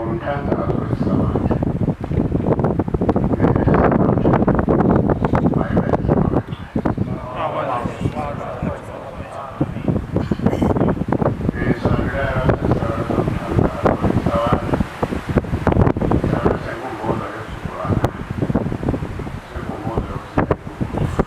Ngomthandazo weSabatha. Ngesabatha. Mayibenhle Ngisandulela isihlalo somthandazo weSabatha. Isihlalo senkumbuzo yesizukulwane. Senkumbuzo yokusiza.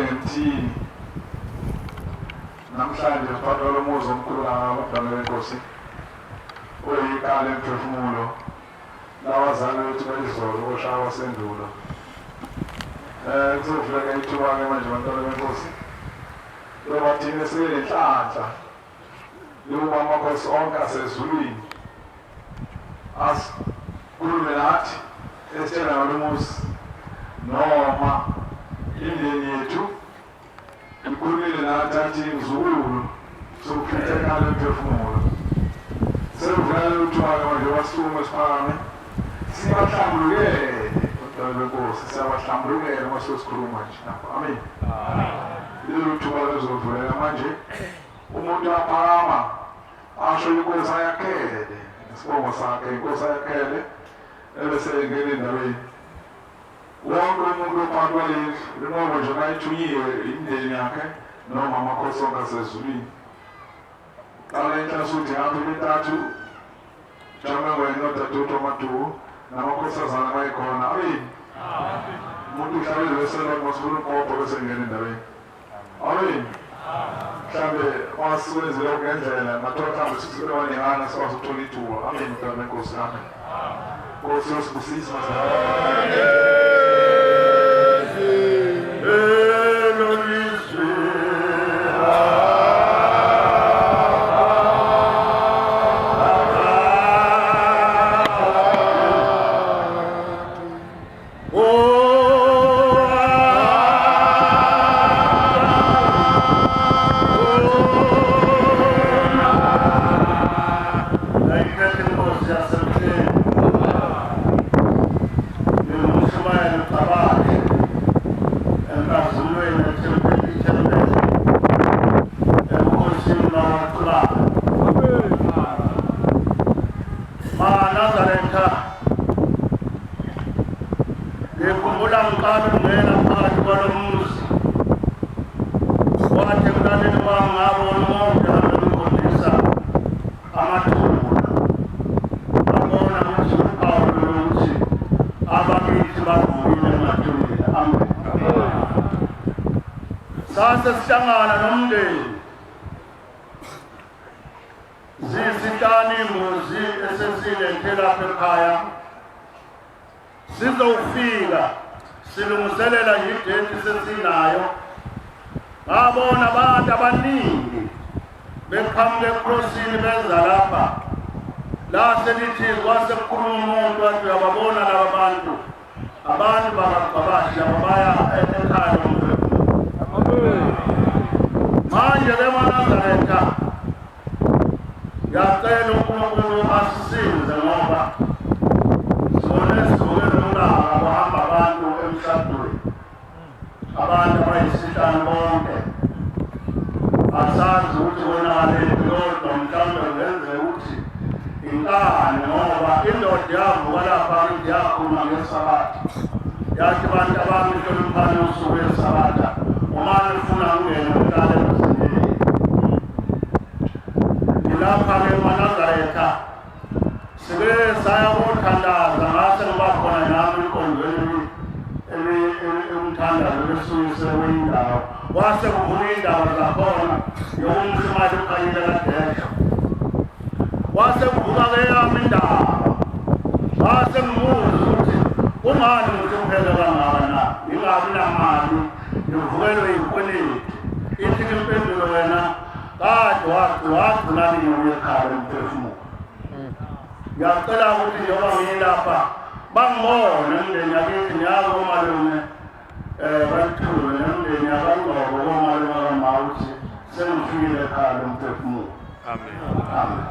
Emthini namhlanje siphathwa lo muzi omkhulu kangaka wenkosi oyiqala emphefumulo lawazali bethu bayizolo oshaya wasendulo. Kuzovuleka ithuba-ke manje bantwana benkosi loba thina sibe nenhlanhla yokuba amakhosi onke asezulwini asikhulume nathi esitshela ngalo muzi noma imindeni yethu ikhulumile nathi athi mzukulu sokufitha ekhaya lemphefumulo. Sekuvela lelo thuba-ke manje basukume siphakame sibahlambulukele bantwana benkosi, siyabahlambulukela uma sesikhuluma nje lapho. Amen. Lelo thuba lizovuleka manje, umuntu aphakama asho inkosi ayakhele isibongo sakhe, inkosi ayakhele ebese engena endabeni. Wonke umuntu ophakathi kwalendlu inqobo nje mayithunyiwe imindeni yakhe noma amakhosi onke asezulwini. Qala inhlasi uthi hamba imintathu jame wena nodadewethu amaduku namakhosazana bayikhona. Amen. Umuntu uhlabele bese masifuna umbhobho bese ngena endabeni. Amen. Mhlambe masiwenze lokho ngendlela ngathola mhlambe sibe baningana sikwazi ukuthola ithuba. Amen mntwana wenkosi. Amen. Nkosi yosibusisa mazalwane. MaNazaretha, ngikhumbula ngiqala ukungena phakathi kwalo muzi. Kwathi ekulaleni kwami ngabona umuntu engikhombisa amathuna. Ngabona ukuthi uphawu lokuthi abakithi bavukile emathuneni. Amen. Sase sihlangana nomndeni. Ziyisihlanu imbuzi esesilethe lapha ekhaya. Sizofika silungiselela idate sesinayo. Ngabona abantu abaningi beqhamuka ekrosini beza lapha. La selithi kwase kukhuluma umuntu wathi uyababona laba bantu. Abantu bakagqabashi laba baya ekhaya lomphefumulo. Manje ke maNazaretha ngiyacela uNkulunkulu asisize ngoba sibone sivuke nomlanga kuhamba abantu emshadweni abantu abayisihlanu bonke asazi ukuthi konakalephi kodwa mhlawumbe kungenzeka ukuthi inkani ngoba indoda yavuka lapha kithi yakhuluma ngesabatha yathi bantu abami hloniphani usuku lwesabatha uma nifuna ungene uhlale emzini. Lapha-ke emaNazaretha sike saya kothandaza, ngase ngiba khona nami enkonzweni emthandazo besuyise kwendawo, wase kuvuka iy'ndaba zakhona yokumshumali ukhanyile kadesha, wase kuvuka-ke eyami indaba, ngase ngibuza ukuthi kungani ngihlupheke kangaka na, ngingabi namali, ngivukelwe yikweleti. Ithi impendulo wena kade wagcina nini uye ekhaya lomphefumulo. Ngiyacela ukuthi njengoba ngilapha bangibone umndeni yakithi, ngiyazi komalume um balithule nemndeni yakangcobo komalume kama ukuthi sengifikile ekhaya lomphefumulo. Amen. Amen.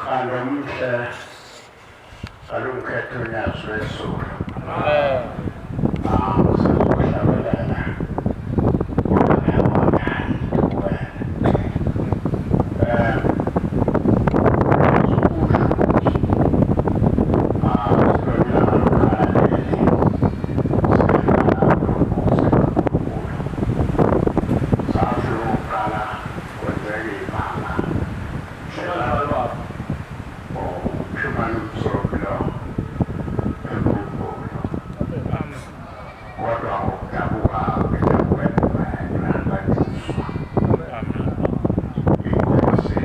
Khanda omuhle alungikhethe unyazi lwezulu. Amen. Ah, sizohlabelela. Eh, sokusho ukuthi ah, silonyaka lokuqala leli sifika umuzi kaNkulunkulu. Sasho ukuqala kwenzeka ibanga. Ushimane umsomi lo embumbulu. Kodwa ngokudabuka ngidabuka eMbembeni. Inkosi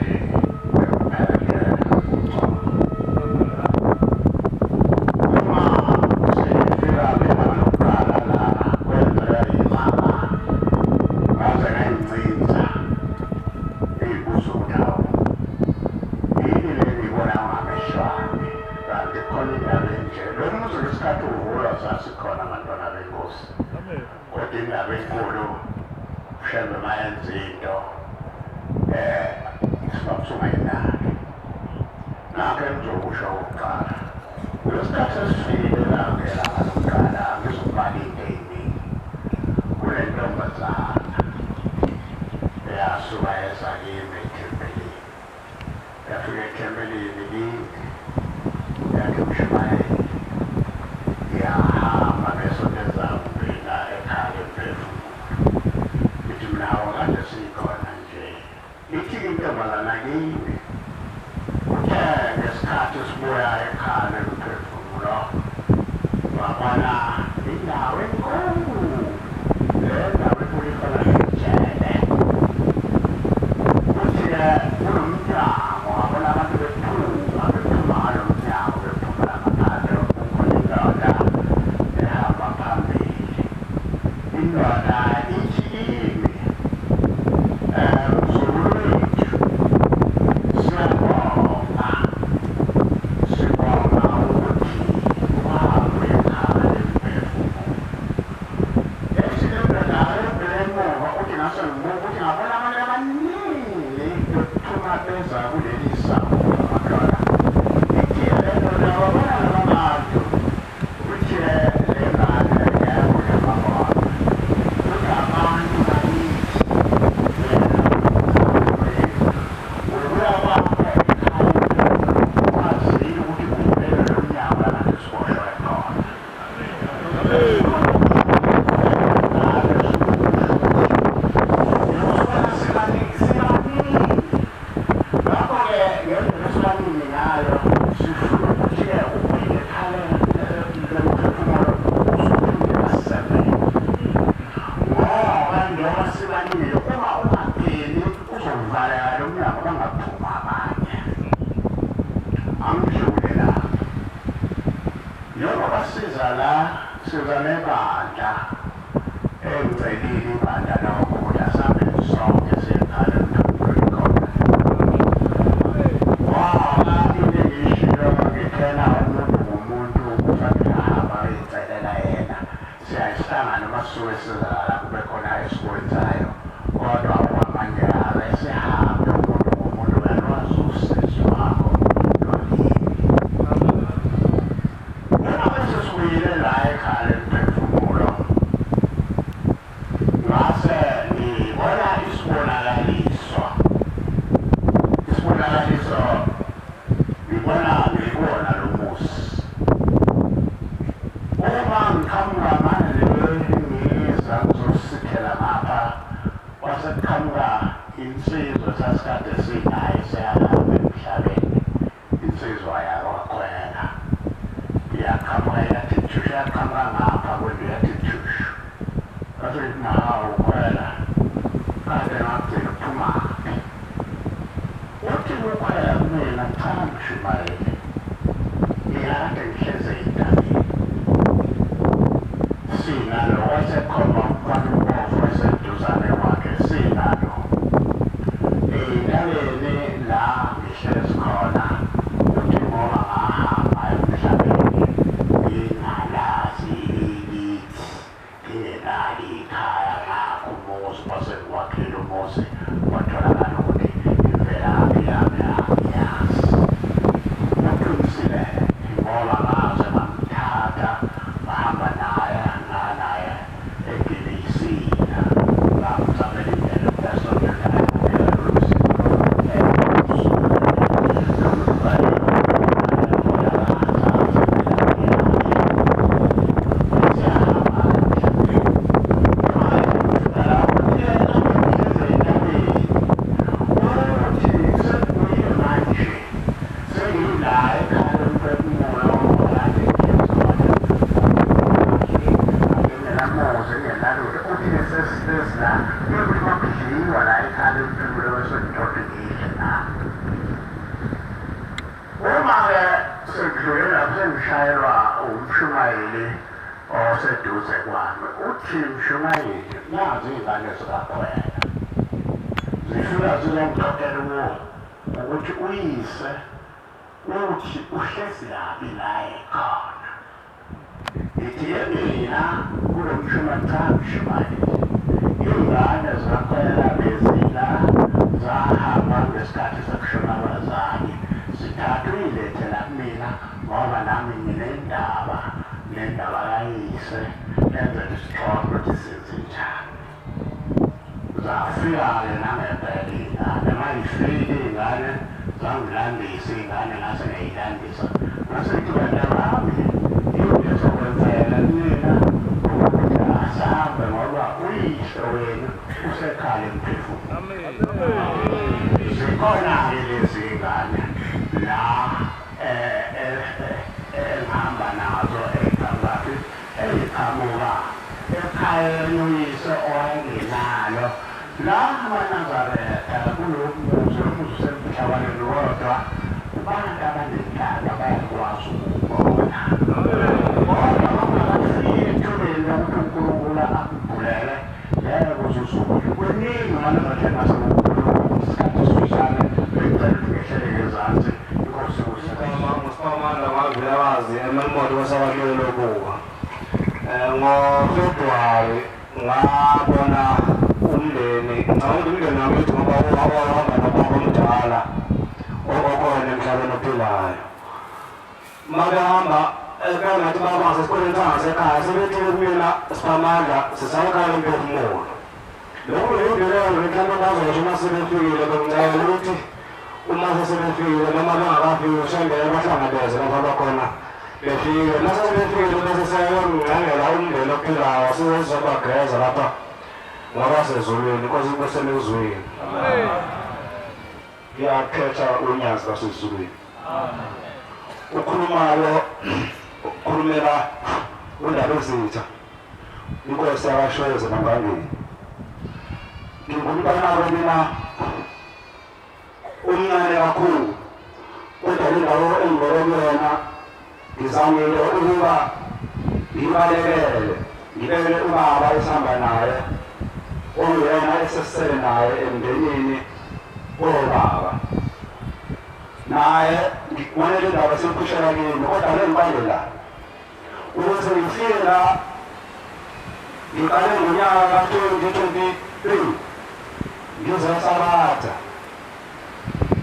emphethe uxolo. Uma sifika mina lokuqala la kwenzeka imama ngaze ngayincinza ngiyibuza ukuthi hawu yini le ngiyibona ngamehlo ami, kanti khona indaba enje. Lo muzi ngesikhathi uvulwa sasikhona abantwana benkosi, kodwa indaba enkulu uShembe mayenza into sibabusungayinaki. Nakho engizokusho okokuqala, kulesikhathi sesifikile la ngelanga lokuqala angizukubala into ey'ningi. Kunentombazana eyasuka yeza kimi ethempelini, yafika ethempelini kimi yathi mshumayeli ngiyahamba ngesonto ezami mina ekhaya lemphefumulo. Ngithi mina hawu kade sikhona nje. Ithi-ke intombazana kimi, Kuthe ngesikhathi sibuya ekhaya lemphefumulo, wabona indawo enkulu, le ndawo enkulu ifana nejele. Kuthi-ke kunomnyango, wabona abantu bephuma, bephuma ngalo mnyango, bephumela ngaphandle, kukhona indoda ehamba phambili. Indoda ithi kimi, Mzukulu wethu, siyabonga, sibonga ukuthi uhambe ekhaya lemphefumulo. Ethi le ndoda ayobheka emuva uthi ngase ngibuka ukuthi ngabona abantu abaningi bephuma beza kuleli sango lamadwala. Ithi le ndoda wabona laba bantu uthi le ngane yebo yababona. Uthi abantu bakithi wena ubuya kwakho ekhaya wazile ukuthi kuvulelwe lo mnyango la kade siboshwe khona. Ngakho-ke ngendlela esibaningi ngayo sifuna ukuthi-ke uphinde ekhaya lomphefumulo usuphinde kasebenze ngoba njengoba sibaningi uma ungangeni uzovaleka lo mnyango bangaphuma abanye. Angidlule lapho. Njengoba siza la siza nebandla engicelile ibandla lokho ukuthi asambe sonke siye ekhaya emphefumulweni khona. Ngoba into engiyishilo ngithena umuntu ngumuntu kufanele ahambe ayoyicelela yena. Siyayihlangana uma sisuke siza la kube khona esikwenzayo kodwa okwamanje ake sihambe umuntu ngumuntu uyalwazi usizi lwakho lolimi. Uma bese sibuyile la ekhaya lemphefumulo ngase Uma ngiqhamuka manje ngiza ngizosithela ngapha, kwase kuqhamuka insizwa sasikade sinayo seyahamba emhlabeni, insizwa yakwaKhwela. Yaqhamuka yathi thushu, yaqhamuka ngapha kwendlu yathi thushu. Ngase ngithi hawu Khwela, kade ngagcina uphumaphi? Uthi uKhwela kumina, cha Mshumayeli, ngikade ngihlezi ey'ntabeni. Sinalo wasekhomba umfana umpofu eseduzane kwakhe, sinalo. Ey'ntabeni la ngihlezi khona, uthi ngoba ngahamba emhlabeni ngingalazi ikithi. Ngingenalo ikhaya ngakho umuzi kwase ngiwakhile umuzi kwatholakala ukuthi imvelaphi yami angiyazi. Uqinisile ngoba ngaze ngamthatha ngahamba naye ngaya naye eGilisila ngamzamela indlela ukuthi asondele naye lolu siko Uma-ke sekudlule lapho sengishayelwa umshumayeli oseduze kwami, uthi mshumayeli, nazi iy'ngane zikaKhwela zifika zizongixoxela ukuthi uyise uthi uhlezi kabi la ekhona. Ngithi-ke mina kulo mshumayeli, cha mshumayeli, iy'ngane zikaKhwela bezila zahamba ngesikhathi sekushona abazali, zithathe uyilethe la kumina ngoba nami nginendaba nendaba kayise enzela isixoxe ukuthi senzenjani. Zafika-ke nangempela iy'ngane, mayifika iy'ngane zangilandisa iy'ngane ngase ngiyayilandisa. Ngase ngithi bantabami into ezokwenzeka kunina ukuthi asambe ngoba uyihlo wenu usekhala emphefumulo. Zikhona-ke lezi ngane la engihamba nazo eqhamukaphi eziqhamuka ekhayeni uyise owayengenalo la amaNazaretha kulowo muzi, lo muzi usemhlabaneni kodwa kubantu abanenhlaka bayakwazi ukuwubona. Kodwa makungakafiki ethubeni lokuthi uNkulunkulu akubhulele ngeke uze uzuke. Kuningi amaNazaretha engase kukhuluma isikhathi esifishane, bengicela ukuthi ngehlele ngezansi inkosi ikusebenzise. Ngusiphamandla Mavilakazi eMelmoth kwasabalulekile ukuba ngoFebruwari ngabona umndeni, ngicabanga ukuthi umndeni wakithi ngoba wawuhamba nobaba omdala okhona emhlabeni ophilayo. Uma behamba bengathi baba ngasesikoleni sangasekhaya sebethile kumina Siphamandla sisayekhaya lomphefumulo. Lokhu ngiyibhekela mhlawumbe bazosho uma sebefikile bengicela ukuthi uma sebefikile noma bengakafiki ushembele bahlangabeze lapho abakhona befike. Uma sebefikile bese seyongcengela umndeni ophilayo size sizobageza lapha ngabasezulwini inkosi ibusemezweni. Ngiyakhetha unyazi lwasezulwini. Ukhulumayo ukhulumela uNdabezitha inkosi yakwaShweze noNgangeni. Ngingumntanabo mina umncane kakhulu kodwa le ndawo engibeke kuyona ngizamile ukuba ngibalekele ngibeke ubaba esihamba naye onguyena esesisele naye emndenini kobaba naye ngibone le ndaba seyiphushela kimi kodwa le ngibambe la ukuze ngifike la ngiqale ngonyaka ka-2023 ngizosabatha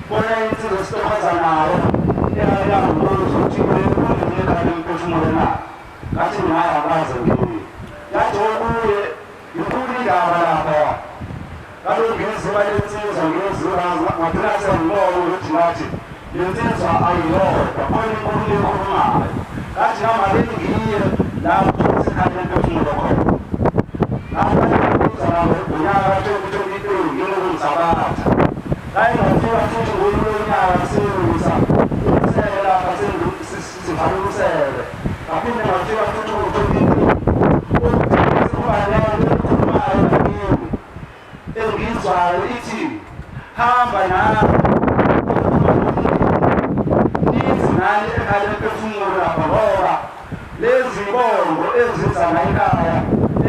bona insizwa esitohoza nayo eyangibuza ukuthi kunginika lemphefumulo na ngathi ngaye akaze ngiye yathi okuye inkulu indaba lapha kaloku ngeziba lensizwa ngeziba ngagcina sengibona ukuthi ngathi lensizwa ayiyodwa khona inkulumo ekhulumayo ngathi noma ake ngiye. Lapho isikhathi lemphefumulo khona. Ngaqala ngonyaka ka-2023 ngilokhu ngisabatha. Ngaye ngafika futhi ngomunye unyaka sengisa umsele lapha sivala umsele. Ngaphinde ngafika futhi ngo-2023. Ukuthi sekuba nento ekhulumayo nakimi engiyizwayo ithi hamba nami nithi nani ekhaya lemphefumulo lapha ngoba lezi nkongo eziza ngayikhaya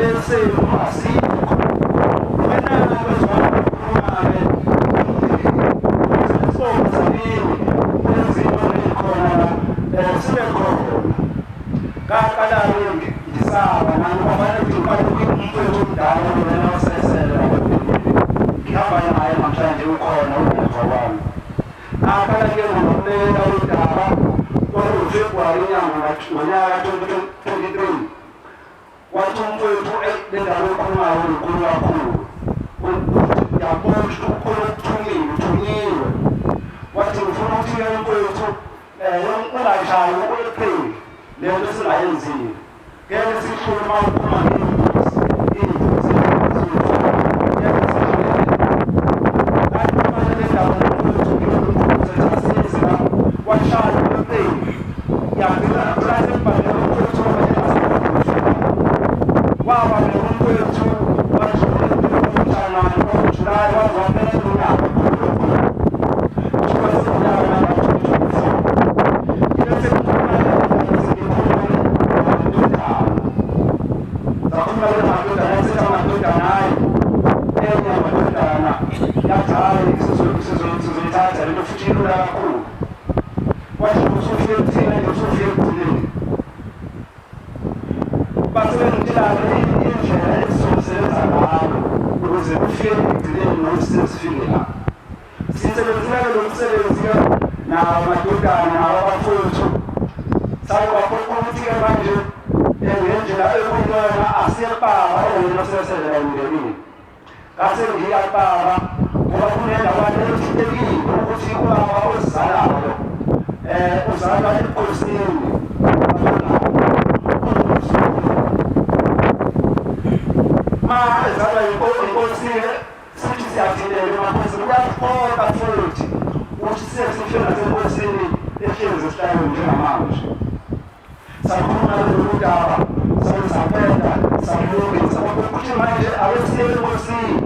esenu asikho wena kwezwakhuluma-ke isibongo sakini ezinto ezikhona la um sibe khona. Ngaqala-ke ngisaba nami kwafanele ukuthi ngiqale umfowethu omdala lona osesele lapha emndenini. Ngihamba naye namhlanje ukhona ungemva kwami. Ngaqala-ke ngomela udaba kwakuwu-February inyanga ngonyaka ka-2023. Wathi umfowethu eyi le ndaba oyikhulumayo inkulu kakhulu. Ngiyabona ukuthi ukhona okuthunyiwe, uthunyiwe. Wathi ngifuna ukuthi-ke mfowethu um ungashayi u-April le nto singayenzile. Ngeke sihlule uma uphuma ngey'mbuzi, iy'mbuzi ngeke sihlule. Kanti manje le ndaba mfowethu ngiyomkhumbuza asizi la washaya u-April. Yagcina ngagcina sengibhalele umfowethu waba nomfowethu wajulayi waze waphela unyaka sizoyithatha lento futhi ilula kakhulu. Washo usufike kuthina nje usufike ekugcineni. Basebenzisa indlela esizosebenza ngayo ukuze kufike ekugcineni nokuthi sesifike la. Sisebenzisana lo msebenzi-ke namadodana nawabafowethu. Sake kwaphoqa ukuthi-ke manje ngendlela ekuyiyona asiyebaba onguyena osesele emndenini. Ngase ngiya kubaba ngoba kunendawana ethintekile ukuthi ubaba ozalayo uzalwa ebukhosini. Ma ezalwa enkosini sithi siyathinteka emakhosini kuyaphoqa futhi ukuthi siye sifike nasenkosini ehlezi esihlalweni njengamanje. Sakhuluma lolu daba saqeda salungisa ukuthi manje ake siye enkosini.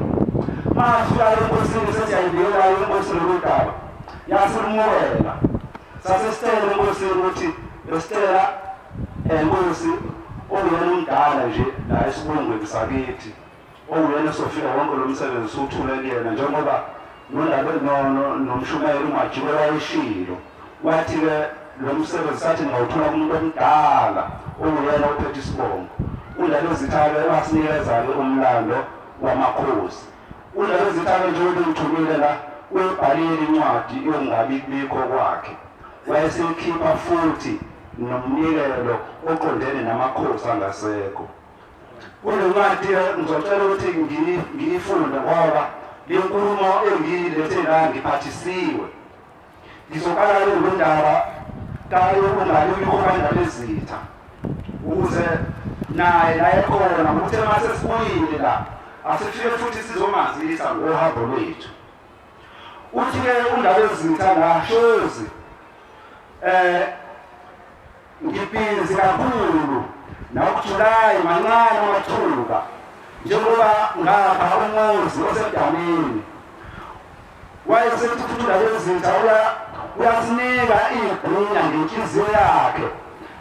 Masifika enkosini sesiyayibika inkosi lolu daba yasimukela. Sasesicela enkosini ukuthi besicela enkosi onguyena umdala nje la esibongweni sakithi onguyena sofika wonke lo msebenzi usuthule kuyena njengoba nomshumayeli uMajiko wayeshilo wathi-ke lo msebenzi sathi ngawuthola kumuntu omdala onguyena ophethe isibongo. UNdabezitha-ke wasinikeza-ke umlando wamakhosi. UNdabezitha-ke njengoba engithumile la uyibhalile incwadi yokungabi bikho kwakhe wayesekhipha futhi nomnikelo oqondene namakhosi angasekho. Kule ncwadi ngizocela ukuthi ngiyifunde ngoba le nkulumo engiyilethe la ngiphathisiwe. Ngizoqala ke ngondaba kayokungabi bikho kaNdabezitha ukuze naye la ekhona ukuthi uma sesibuyile la asifike futhi sizomazisa ngohambo lwethu. Uthi-ke uNdabezitha la shozi ngibhizi kakhulu nawukujulayi mancane amathuba njengoba ngapha umuzi osedamini wayesethi futhi uNdabezitha uyasinika igunya ngenhliziyo yakhe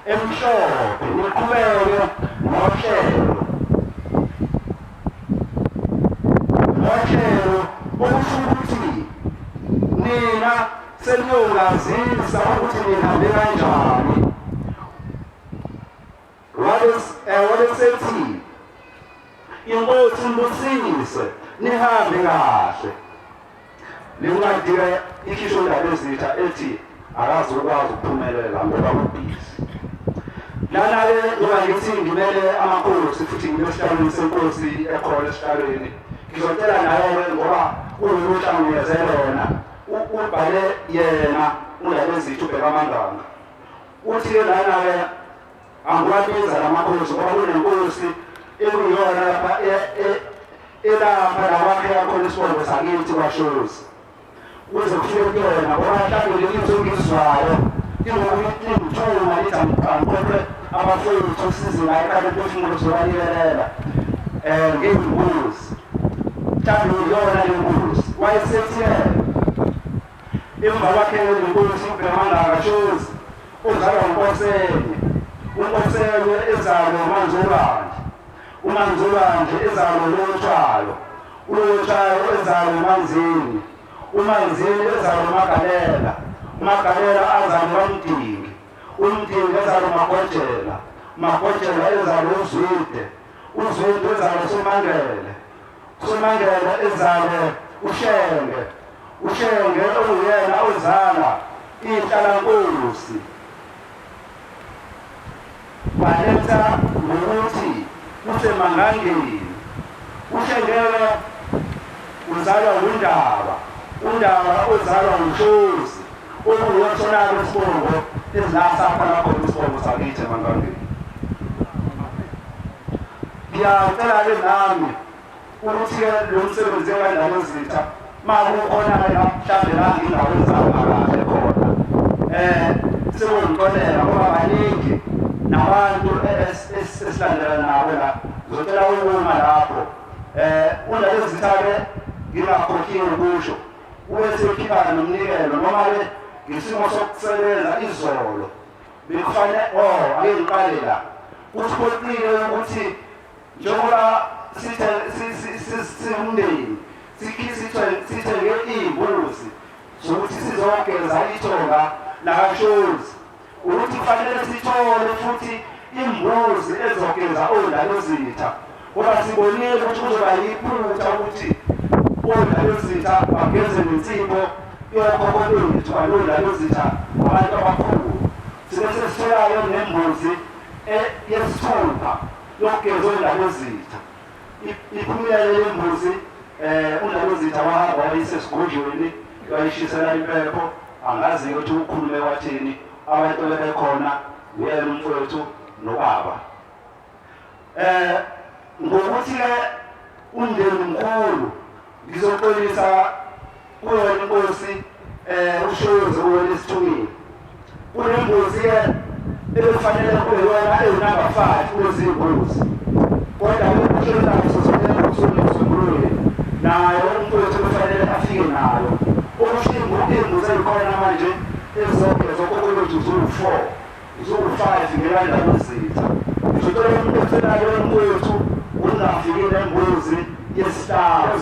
emhlophe niqhubeke nohlelo nohlelo okusho ukuthi nina seniyongazisa ukuthi nihambe kanjani. Wabesethi inkosi nibusise nihambe kahle. Le ncwadi-ke ikhishwe uNdabezitha ethi akazi ukwazi ukuphumelela ngoba ubhizi. Lana-ke ngoba ngithi ngimele amakhosi futhi ngime esihlalweni senkosi ekhona esihlalweni ngizocela naye-ke ngoba kuwuhla nginikeze lona ubhale yena uNdabezitha ubheka amanganga uthi-ke lana-ke. Angiwabiza lamakhosi ngoba kunenkosi ekuyiyona lapha elapha la kwakheka khona isibongo sakithi kwaShozi. Kuze kufike kuyona ngoba mhlawumbe leli zwi engilizwayo lingokuthi lingithuma lithi angiqoqe abafowethu size la ekhaya umphefumulo uzobanikelela um ngeyingozi mhlawumbe iyona le nkosi wayesethiyela emva kwakhe le nkosi ubhemangaka shozi uzalwa unkosenye unkosenye ezalwe umanzolwandle umanzolwandle ezalwe lotshwalo ulotshwalo ezalwe umanzini umanzini ezalwe umagalela umagalela azalwe kwamdingi umdingi ezalwe umagojela umagojela ezalwe uzwide uzwide ezalwe somangele somangele ezalwe ushenge ushenge okuyena ozala inhlalankosi Baletha ngokuthi kuseMangangeni. UShengele uzalwa nguNdaba, uNdaba ozalwa nguShozi, okuyosona-ke isibongo ila saqala khona isibongo sakithi eMangangeni. Ngiyacela-ke nami ukuthi-ke lo msebenzi kaNdabezitha uma kukhona-ke la mhlawumbe la ngingawenzanga kahle khona um sebongixolela ngoba baningi nabantu esilandela nabo la ngizocela ukuma lapho um uNdabezitha-ke ngingakhohliwe ukusho ube sekhipha nomnikelo noma-ke ngesimo sokusebenza izolo bekufanele oh ake ngiqale la kuthi koqile ukuthi Njengoba sithe siwumndeni sithenge iy'mbuzi zokuthi sizogeza ithonga lakashozi ukuthi kufanele sithole futhi imbuzi ezogeza ondalozitha ngoba sibonile ukuthi kuzoba yiphutha ukuthi ondalozitha bageze nensipho yokhokho bethu alondalozitha abantu abakhulu sibe sesitholayo nembuzi yesithupha yokugeza uNdabezitha iphumela lembuzi eh uNdabezitha wahamba wayise esigodlweni wayishisela impepho angazi ukuthi ukhulume wathini abantu bebekhona uyena umfowethu nobaba eh ngokuthi ke umndeni mkhulu ngizoxolisa kuyona inkosi eh ushozi kuwena isithumile kunembuzi ke ebekufanele kube yona ewunumber 5 kulezi mbuzi kodwa ukuhlola sosombulweni nayo umfowethu kufanele afike nayo okusho imbuzi ezikhona manje ezonke zokhokho bethu ziwu-4 ziwu-5 ngelanda lezitha ngizocela umuntu ocelayo umfowethu ungafiki nembuzi yesihlanu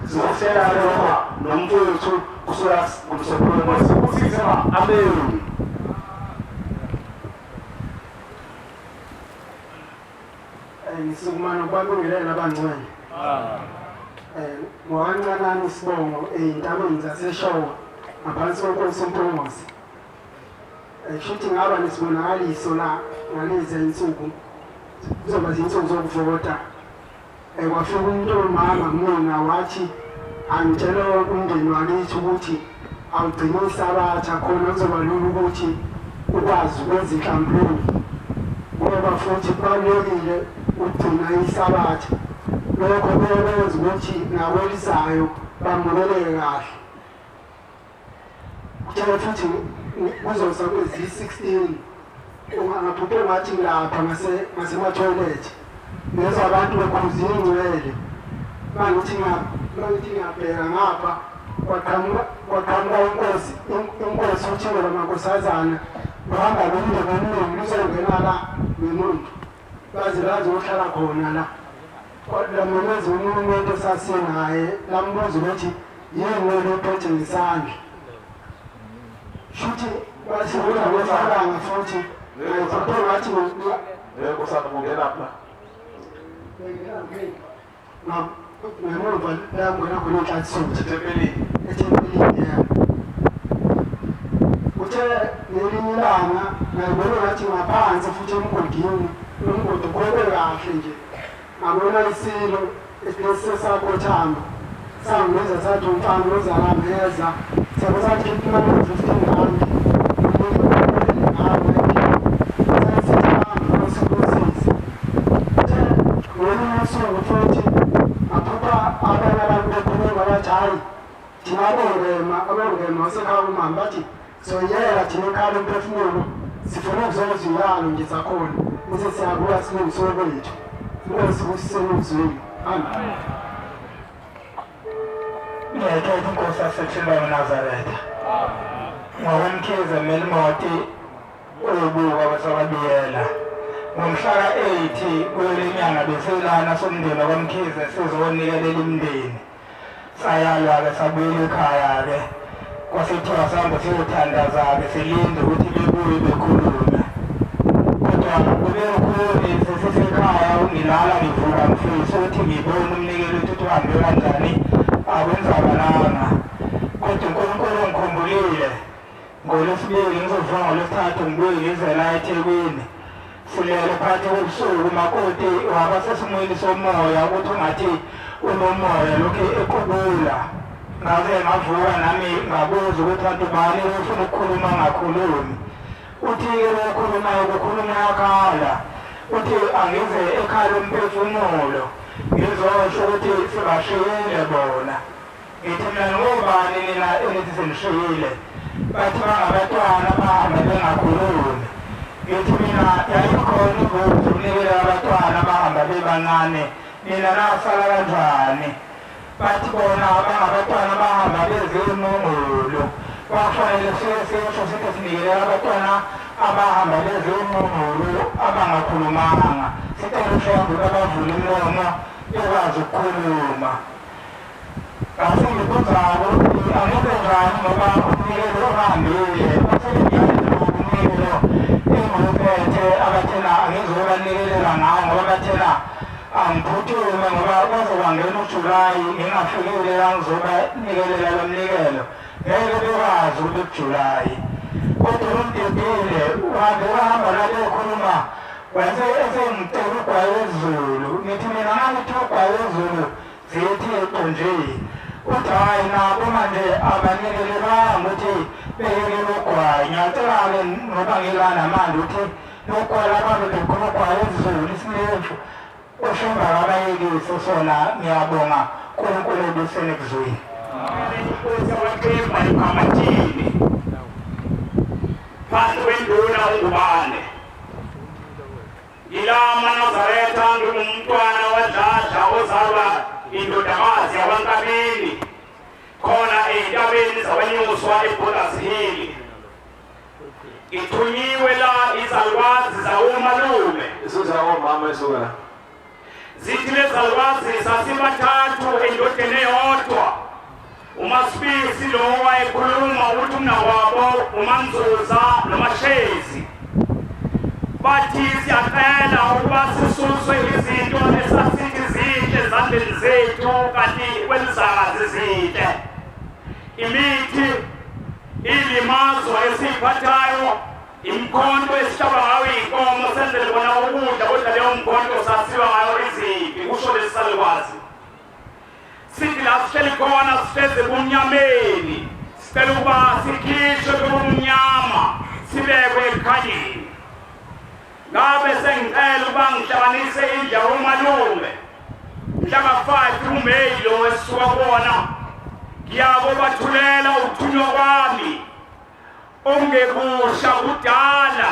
sizohlela lokho nomfowethu kusuka ngomsombuluko amen. Ngisukumana ukubabingelela abangcwele. Eh ngokancanani isibongo ezintabeni zaseShowa ngaphansi kwenkosi uMpungose. Eh shuthi ngaba nesibonakaliso la ngalezi insuku kuzoba izinsuku zokuvota. Eh kwafika umuntu omama kumina wathi angitshele umndeni wakithi ukuthi awugcine isabatha khona kuzoba lula ukuthi ukwazi ukwenza inhlambuluko ngoba futhi kubalulekile ukugcina isabatha lokho kuyokwenza ukuthi nakwelizayo bamukeleke kahle Kuthe futhi kuzosa kwezi-16 ngaphuphe ngathi ngilapha ngasemathoyilethi ngezwa abantu bekhuza ingcwele mangithi mangithi ngiyabheka ngapha kwaqhamuka kwaqhamuka inkosi inkosi uThingela Mankosazana luhamba nomndeni omningi luzongena la ngemuntu baze bazohlala khona la lamemeza omunye umuntu esasinaye lambuza ukuthi Yini wena uphethe ngesandla? Shuthi wasifuna ngecabanga futhi ngiphethe ngathi Yebo sana kungena pha. Ngemuva la ngena khona inhlansi Ethempelini. Ethempelini yebo. Uthe ngelinye ilanga ngayibona ngathi ngaphansi futhi emgodini umgodi ukhwele kahle nje Ngabona isilo esesakhothama sangibiza sathi umfana ozala ngeza sabe sathi imali ngo-15 rand. Soyela thina ekhaya lomphefumulo sifuna ukuzozwa iyalo nje zakhona bese siyabuya silungise okwethu. Inkosi ibusise ukuzwile. Amen. Ngiyayithatha inkosi yaseThimba eNazaretha. NgokweMkhize Melimoti uyobuka kwesababiyela. Ngomhla ka-8 kuyo le nyanga besilana somndeni wakwaMkhize sizonikelela imindeni. Sayalwa-ke sabuyela ekhaya-ke kwasekuthiwa sihambe siyothandaza-ke silinde ukuthi bebuye bekhulume. Kodwa kube lukhuni sesisekhaya ngilala ngivuka ngifisa ukuthi ngibone umnikelo wethu ukuthi uhambe kanjani akwenzakalanga. Kodwa uNkulunkulu ungikhumbulile NgoLwesibili ngizovuka ngoLwesithathu ngibuye ngize la eThekwini. Silele phakathi kobusuku umakoti waba sesimweni somoya ukuthi ungathi unomoya lokhu equbula. Ngaze ngavuka nami ngabuza ukuthi kanti ubani ufuna ukukhuluma angakhulumi. Uthi-ke lo okhulumayo kukhuluma uyakhala. Uthi angize ekhaya lomphefumulo ngizosho ukuthi sibashiyile bona. Ngithi mina ningobani nina enithi senishiyile? Bathi bangabatwana bahambe bengakhulumi. Ngithi mina yayikhona ingozi ukunikela abatwana bahamba bebancane, nina nasala kanjani? Bathi bona bangabatwana bahamba bezimungulu. Kwakufanele sike sisho sithi sinikelela abatwana abahamba bezimungulu abangakhulumanga. Sicela uShembe babavule imilomo bekwazi ukukhuluma. Ngase ngibuza-ke ukuthi angenze njani ngoba umnikelo uhambile. Base bengiyalela umnikelo engiwuphethe abathena angizobanikelela ngawo ngoba bathena angiphuthume ngoba kwaze kwangena uJulayi ngingafikile la ngizobanikelela lo mnikelo. Ngeke bekwazi ukuthi kuJulayi. Kodwa umdedile uhambe wahamba la bekhuluma wase esengicela ugwayi wezulu. Ngithi mina ngangithi ugwayi wezulu Zithi nje uthi hhayi nabo manje abanikelelanga ukuthi beyeke logwayi. Ngiyacela-ke ngoba ngilana manje ukuthi logwayi abantu bekhona ugwayi esiZulu isinemfu oshemba kabayekise sona. Ngiyabonga uNkulunkulu ebusene kuzwini. Inkosi yabaximba iGamathini phansi kwenduna uNgubane. Ngila maNazaretha ngingumntwana waDladla ozalwa indodakazi yakwaNkabini khona ey'ntabeni zabanyuswa eBorders Hill. Ngithunyiwe la izalukwazi zawomalume. Isuzawomama esuka la. Zithi lezalukwazi sasibathathu endodeni eyodwa. UMasibisi lo wayekhuluma ukuthi umnakwabo uManzuza noMashezi bathi siyacela ukuba sisuswe izinto esasithi zinhle ezandleni zethu kanti kwelizazi zinhle imithi ilimazo esiyiphathayo imikhonto esihlaba ngayo iy'nkomo senzele bona ukudla kodwa leyo mkhonto sasiwa ngayo izimpi kusho lesi salukwazi Sithi la sihleli khona sihlezi ebumnyameni, sicela ukuba sikhishwe kubumnyama sibekwe ekukhanyeni. Ngabe sengicela ukuba ngihlanganise indlu yakomalume mhla ka-5 kuMeyi lo esisuka kuwona, ngiyabo bathulela ukuthunywa kwami okungekusha kudala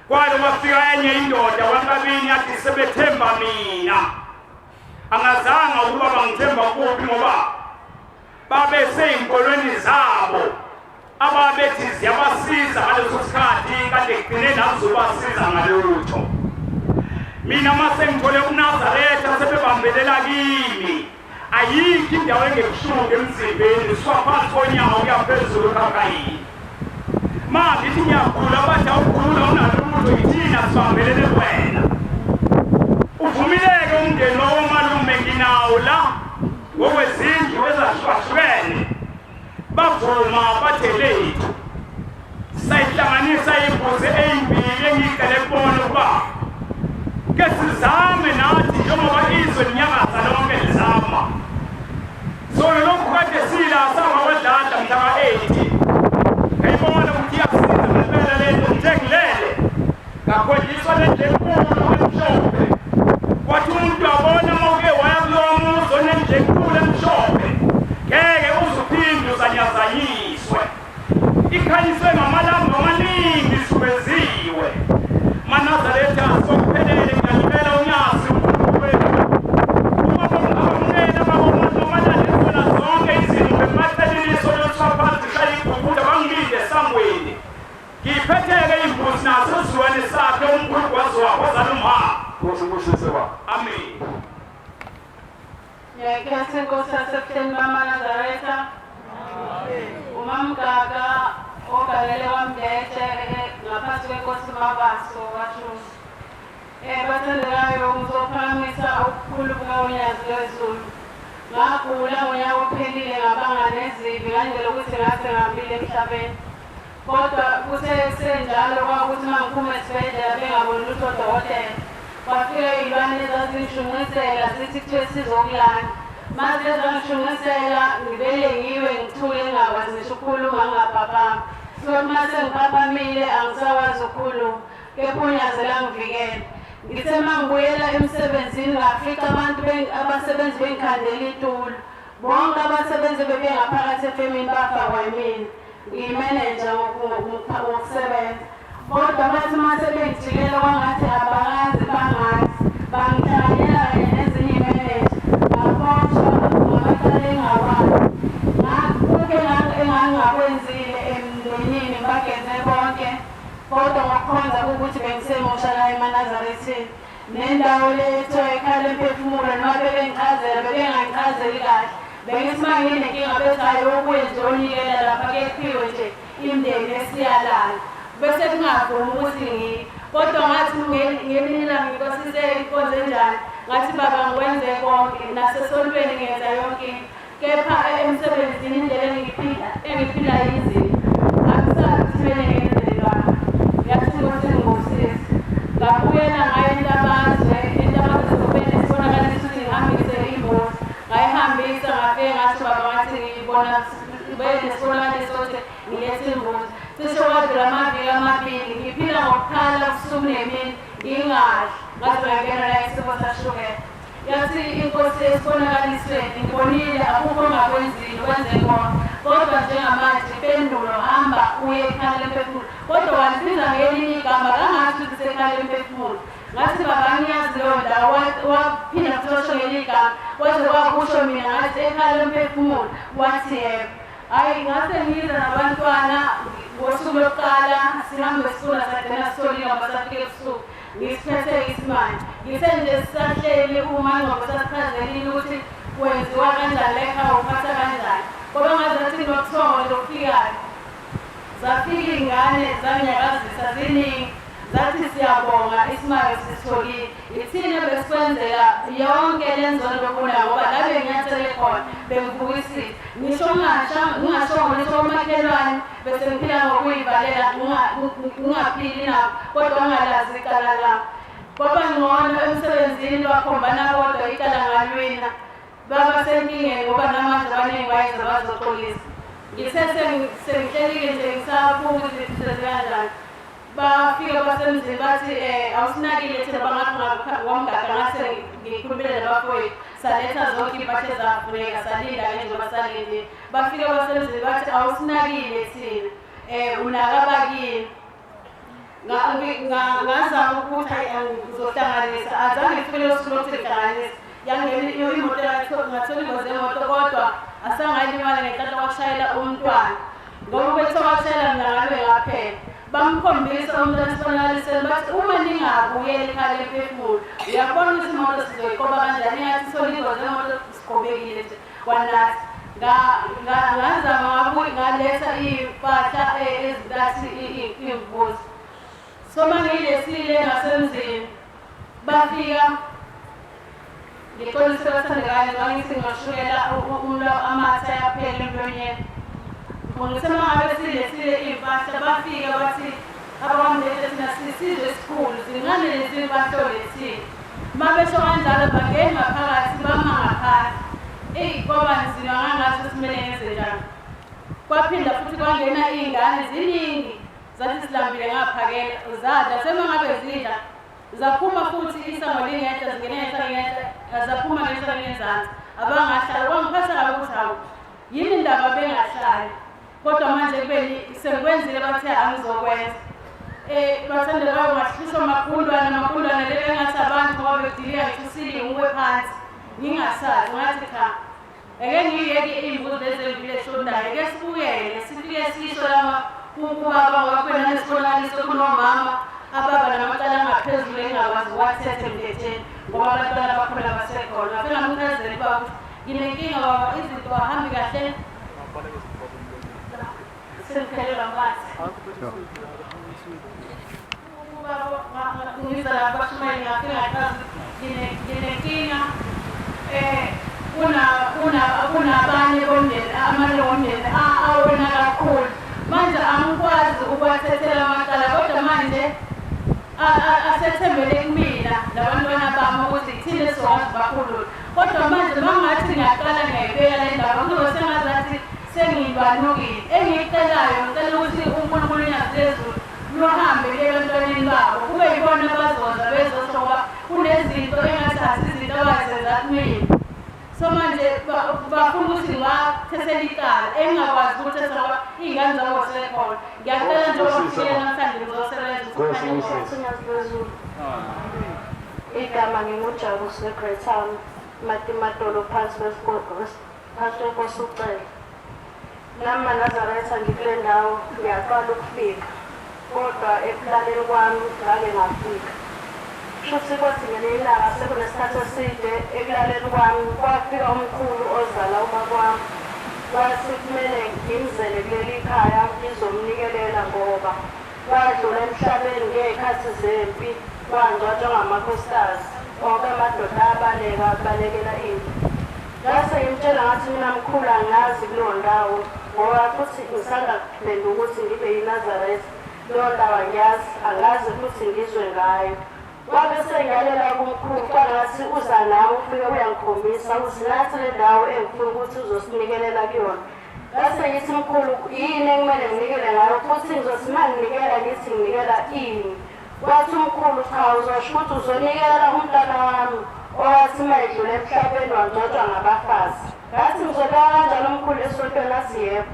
kwalo kwafika enye indoda kwaNkabini yathi sebethemba mina Angazanga ukuba bangithemba kuphi ngoba babesey'nkolweni zabo ababethi ziyabasiza ngaleso sikhathi kade kugcine nazobasiza ngalutho. Mina uma sengithole uNazaretha sebebambelela kimi ayikho indawo engebuhlungu emzimbeni ngisuka phansi konyawo kuya phezulu khakhayini. Ma ngithi ngiyagula bathi awugula unalutho yithina sibambelele kuwena. Uvumileke umndeni wakomalume nginawo la ngokwezindlu ezahlukahlukene bavuma bathe lethu sayihlanganisa imbuzi eyimbili engiyicele kubona ukuba ke sizame nathi njengoba izwe linyakaza lonke lizama So lokhu kade sila sangakwadladla mhla ka-8 ngayibona ukuthi iyasiza ngempela le nto ngithe ngilele ngakhonjiswa le ndlu enkulu emhlophe kwathi umuntu abona uma uke waya kulowo muzi onendlu enkulu emhlophe ngeke uze uphinde uzanyazanyiswe. Ikhanyiswe ngamalambu amaningi isubeziwe. MaNazaretha sokuphelele ngiyanicela uNyazi uNkulunkulu wethu. Ubaba ungabamunela baba umuntu omalandela zonke izinto bemaceleni isono phansi shaya iguguda bangilinde esangweni. Ngiphetheke imbuzi naso isizukulwane sakhe umkhulu kwaziwa wazala umha. Nkosi ibusise baba. Amen. Ngiyayikhetha inkosi yasebuhleni bamaNazaretha. Umamgaga ogalele kwaMdletshe ngaphansi kwenkosi Mabaso kwaShushu. Bathandekayo ngizophakamisa okukhulu bukaUnyazi lwezulu. Ngagula ngonyaka ophelile ngabanga nezibi ngandlela ukuthi ngase ngihambile emhlabeni. Kodwa kuthe kusenjalo kwakuthi uma ngiphuma esibhedlela bengaboni lutho odokotela. Kwafika iy'lwane ezazingishunqisela zithi kuthiwe sizokulanda. Maze zangishunqisela ngivele ngiwe ngithule ngingakwazi ngisho ukukhuluma ngingaphaphama. Suke uma sengiphaphamile angisakwazi ukukhuluma. Kepha uNyazi langivikela. Ngithe uma ngibuyela emsebenzini ngafica abantu abasebenzi bengikhandela itulo. Bonke abasebenzi bebengaphakathi efemini bafakwa yimina. Ngiyimenenja ngokusebenza. Kodwa bathi uma sebengijikela kwangathi abakazi bangazi. Bangihlanganyela kanye nezinye iy'menenja. Ngaboshwa ngamacala engingawazi. Konke engangingakwenzile emndenini ngibageze bonke. Kodwa ngokukhonza kuwukuthi bengisemusha la emaNazarethini. Nendawo le ethiwa ekhaya lemphefumulo noma bebengichazela bebengangichazeli kahle. Bengithi uma nginenkinga bethi hhayi ubuye nje onikela lapha kephiwe nje imndeni esiyalala. Bese kungavumi ukuthi ngiye. Kodwa ngathi ngelinye ilanga inkosi inkonzo enjani ngathi baba ngikwenze konke nasesontweni ngenza yonke into. Kepha emsebenzini indlela engiphila engiphila inzima. Angisazi ukuthi kumele ngenzeni baba. Yathi inkosi ingibusise. Ngabuyela ngaya eNtabazwe, eNtabazwe sekube nesibonakaliso ukuthi ngihambise imbuzi. Ngayihambisa ngafike ngathi baba ngathi ngibona kube nesibonakaliso ukuthi ngilethe imbuzi. Cishe kwadlula amaviki amabili ngiphila ngokukhala ubusuku nemini ngingadli. Ngaze ngangena la isifo sashukela. Yathi inkosi esibonakalisweni, Ngibonile, akukho ongakwenzile, wenze konke. Kodwa njengamanje, impendulo, hamba uye ekhaya lemphefumulo. Kodwa walibiza ngelinye igama, kangathi ukuthi isekhaya lemphefumulo. Ngathi, Baba, angiyazi leyo ndawo. Waphinda futhi washo ngelinye igama, kwaze kwakusho mina, ngathi, Ekhaya lemphefumulo. Wathi, Yebo. Hhayi, ngase ngiza nabantwana ngosuku lokuqala, sihambe sifuna sagcina sitholile ngoba safika ebusuku. Ngisiphethe isimanje. Ngithe nje sisahleli uma ngqobo sasichazelile ukuthi kwenziwa kanjani la ekhaya uphatha kanjani. Kwaba ngazathi nobuthongo nje obufikayo. Zafika iy'ngane zangnyakazisa ziningi zathi siyabonga isimanga sisitholile. Yithina besikwenzela yonke le nzondo obunayo ngoba la benginyathele khona bengibukisile. Ngisho ngingashongo ngisho omakhelwane Bese ngiphila ngokuyivalela ngingaphili nabo kodwa ngingalazi icala lami. Kwaba ngcono emsebenzini bakhombana kodwa icala ngalwina. Baba senkingeni ngoba namanje abaningi bayeza bazoxolisa. Ngithe sengihlelike nje ngisabuka ukuthi ngihlezi kanjani. Bafika basemzini bathi eh awusinakile thina bangapha ngomgada ngase ngikhulumile nabafowethu saletha zonke iy'mpahla ezafuneka salinda ke njengoba salindile bafika basemzini bathi awusinakile thina um unaka abakini ngazama ukuthi ngizohlanganisa azange ngifike lolo suku lokuthi ngihlanganise yangena imoto ngathola ingozi yemoto kodwa asangalimala ngenhlanhla kwashayela umntwana ngoba bethiwa washayela mina ngabe ngaphela bamkhombisa umntwana esibonakalisweni bathi uma ningabuyeli ekhaya lemphefumulo uyabona ukuthi imoto sizoyiqoba kanjani ingathi ithole ingozi yemoto siqobekile nje kwanathi ngazama ngabuye ngaletha iy'mpahla ezintathu iy'mbuzi so uma ngiyilethile ngasemzini bafika ngixolise bathandekayo ngangithi ngashukela umlo amathe ayaphela emlonyeni ngithe uma ngabe silethile iy'mpahla bafika bathi abakwamlethe thina sisizwe esikhulu zincane lezi mpahla olethile uma besho kanjalo bangeni ngaphakathi bama ngaphandle eyi kwaba nzima ngangazi ukuthi kumele ngenze njani kwaphinda futhi kwangena iy'ngane ziningi zathi silambile ngaphakela zadla sema ngabe zidla Zaphuma futhi isango lingehla zingene ngenhla ngenhla zaphuma ngenhla ngenzansi abangahlala kwangiphatha kabi ukuthi hawu yini indaba bengahlali. Kodwa manje ekubeni sengikwenzile bathe angizokwenza. Bathandekayo ngahliswa amagundwane, amagundwane leli engathi abantu ngoba bekudilika ngisho isilingi uwe phansi. Ngingasazi ngathi cha. Eke ngiyeke iy'mbuzi lezi ey'mbili eshodayo, eke sibuyele sifike sisho lama kubaba ngoba kukhona nesibonakaliso kunomama ababa namacala angaphezulu engingakwazi ukuwathetha emthethweni ngoba abantwana bakhona basekhona. Ngafike ngamchazela ubaba ukuthi nginenkinga baba izinto ahambi kahle. Sengiphelelwa amanzi. Ngiza lapha bashumayeli ngafike ngachaza ukuthi nginenkinga kunabanye bomndeni amalungu omndeni awona kakhulu manje angikwazi ukuwathethela amacala kodwa manje asethembele kumina nabantwana bami ukuthi thina sizokwazi bakhulule kodwa manje uma ngathi ngiyaqala ngiyayibeka le ndaba kuzobe sengazathi sengibanukile engiyicelayo ngicela ukuthi uNkulunkulu uNyazi lwezulu luhambe luye ebantwaneni babo kube yibona abazoza bezosho ngoba kunezinto engathi asizinto abazenza kumina so manje bafuna ukuthi ngiwathethele icala engingakwazi ukuthetha ngoba iy'ngane zabo zisekhona ngiyacela nje ofikile namhlanje ngizosebenza. Igama nginguJabu Secretam Matimatolo phansi kwenkosi uCele. Nami maNazaretha ngikule ndawo ngiyaqala ukufika kodwa ekulaleni kwami ngake ngafika. Shuthi kwathi ngelinye ilanga sekunesikhathi eside ekulaleni kwami kwafika umkhulu ozala ubaba wami wathi kumele ngimzele kuleli khaya ngizomnikelela ngoba wadlula emhlabeni ngezikhathi zempi wangcwatshwa ngamakhosikazi onke amadoda abaleka abalekela impi. Ngase ngimtshela ngathi mina mkhulu angiyazi kuleyo ndawo ngoba futhi ngisanda kuphenduka ukuthi ngibe yiNazaretha leyo ndawo angiyazi angaze futhi ngizwe ngayo. Wabe esengiyalela kumkhulu kwangathi uza nami ufike uyangikhombisa ukuthi nansi le ndawo engifuna ukuthi uzosinikelela kuyona. Ngase ngithi mkhulu yini ekumele nginikele ngayo futhi ngizothi uma nginikela ngithi nginikela ini. Wathi umkhulu cha uzosho ukuthi uzonikela umntwana wami owathi uma edlula emhlabeni wangcwatshwa ngabafazi. Ngathi ngizobeka kanjalo umkhulu esontweni athi yebo.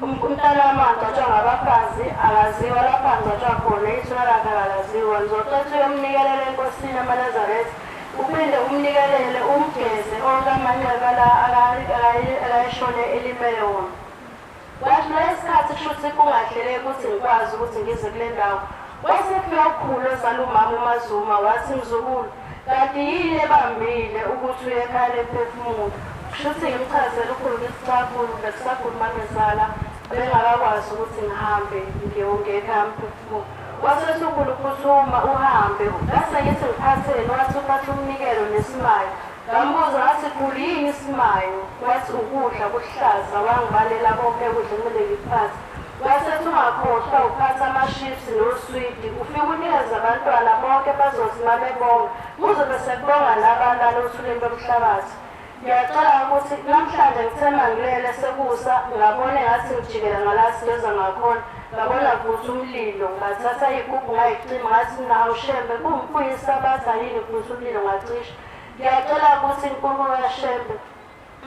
Umntwana wami wangcwatshwa ngabafazi akaziwa lapho angcwatshwa khona ithuna lakhe akalaziwa. Ngizocela uyomnikelela enkosini amaNazaretha uphinde umnikelele umgeze onke amanxeba la akayeshone elimele wona. Kwadlula isikhathi kushuthi kungahleleki ukuthi ngikwazi ukuthi ngize kule ndawo. Kwase kufika ukhulu ozala umama uMaZuma wathi mzukulu kanti yini ebambile ukuthi uye ekhaya lemphefumulo. Kushuthi ngimchazele ukhulu ngithi cha khulu bekusakhulu mamezala bengakakwazi ukuthi ngihambe ngiye ekhaya mphefumulo. Wase ethi ukhulu phuthuma uhambe. Ngase ngithi ngiphatheni wathi uphathe umnikelo nesimayo. Ngambuza ngathi khulu yini isimayo? Wathi ukudla kuhlaza wangibalela konke ukudla ekumele ngikuphathe. Wasethi ungakhohlwa ukuphatha ama-chips noswidi ufike unikeze abantwana bonke bazothi uma bebonga kuzobe sekubonga nabalala othulini lomhlabathi. Ngiyacela ukuthi namhlanje ngithe mangilele sekusa ngabona engathi ngijikela ngala sigeza ngakhona ngabona kuvutha umlilo ngathatha iy'gubhu ngay'cima ngathi mina hawu Shembe kuyisabatha yini kuvutha umlilo ngacisha. Ngiyacela ukuthi uNkulunkulu kaShembe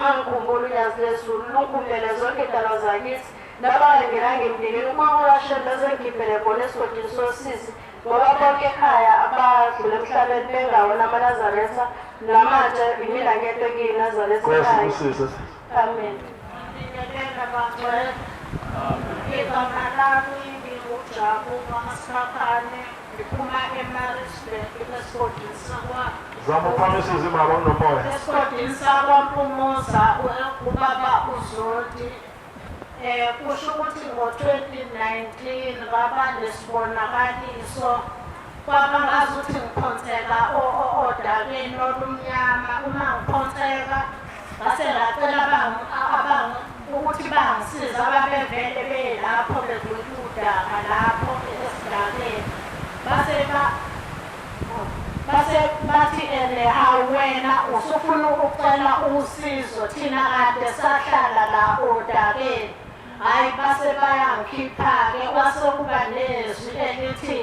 angikhumbule uNyazi lwezulu lungikhumbele zonke idalwa zakithi nabangangenanga emndenini uNkulunkulu kaShembe ezengikhiphele khona esigodini sosizi ngoba bonke ekhaya abadlula emhlabeni bengawona amaNazaretha namanje yimina ngedwa engiyiNazaretha ekhaya. Amen. Ngibingelela bangcwele. Igama lami nginguJabu wakaSikhakhane. Ngiphuma eMaritzburg esigodini sakwa Zama uphakamisa izwi baba kunomoya. Esigodini sakwaMpumuza ubaba uZondi eh kusho ukuthi ngo-2019 ngaba nesibonakaliso kwaba ngazuthi ngiphonseka odakeni olumnyama uma ngiphonseka ngase ngacela ukuthi bangisize ababevele belapho begwinta udaka lapho esidakeni base ba base bathi ene hawu wena usufuna ukucela usizo thina kade sahlala la odakeni hhayi base bayangikhipha-ke kwase kuba nezwi elithi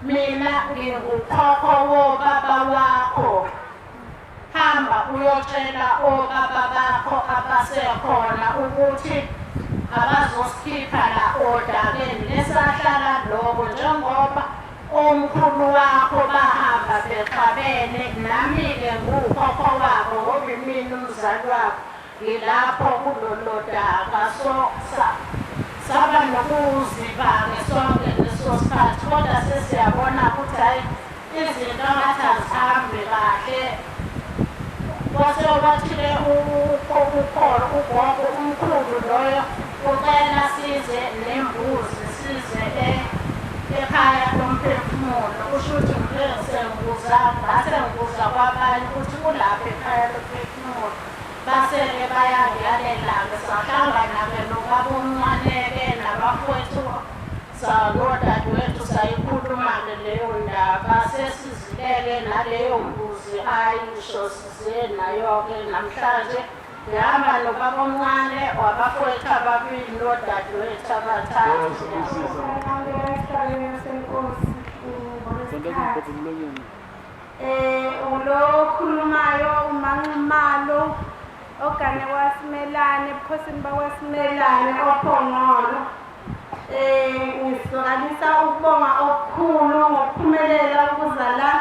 mina ngingukhokho wobaba wakho Hamba uyotshela obaba bakho abasekhona ukuthi Abazosikhipha la odakeni lesahlala loko njengoba omkhulu wakho bahamba bexabene nami-ke nguwukhokho wabo ngoba imina umzali wabo ngilapho kulolo daka so saba nokuziba-ke sonke leso sikhathi kodwa sesiyabona ukuthi hhayi izinto ngathi azihambi kahle kwase kwathile ukholo ugogo umkhulu loyo ucela size nembuzi size ekhaya lomphefumulo kusho ukuthi ngike sengibuza ngase ngibuza kwabanye ukuthi kulapha ekhaya lomphefumulo base-ke bayangiyalela-ke sahlangana-ke nobaba omncane-ke nabafowethu Nodadewethu sayikhuluma-ke leyo ndaba sesizileke naleyo mbuzi ayisho size nayo-ke namhlanje ngihamba nobaba omncane wabafowethu ababili nodadewethu abathathu. Eh ulo okhulumayo uMaNxumalo ogane kwaSimelane ebukhosini bakwaSimelane oPhongolo. Eh ngizwakalisa ukubonga okukhulu ngokuphumelela ukuza la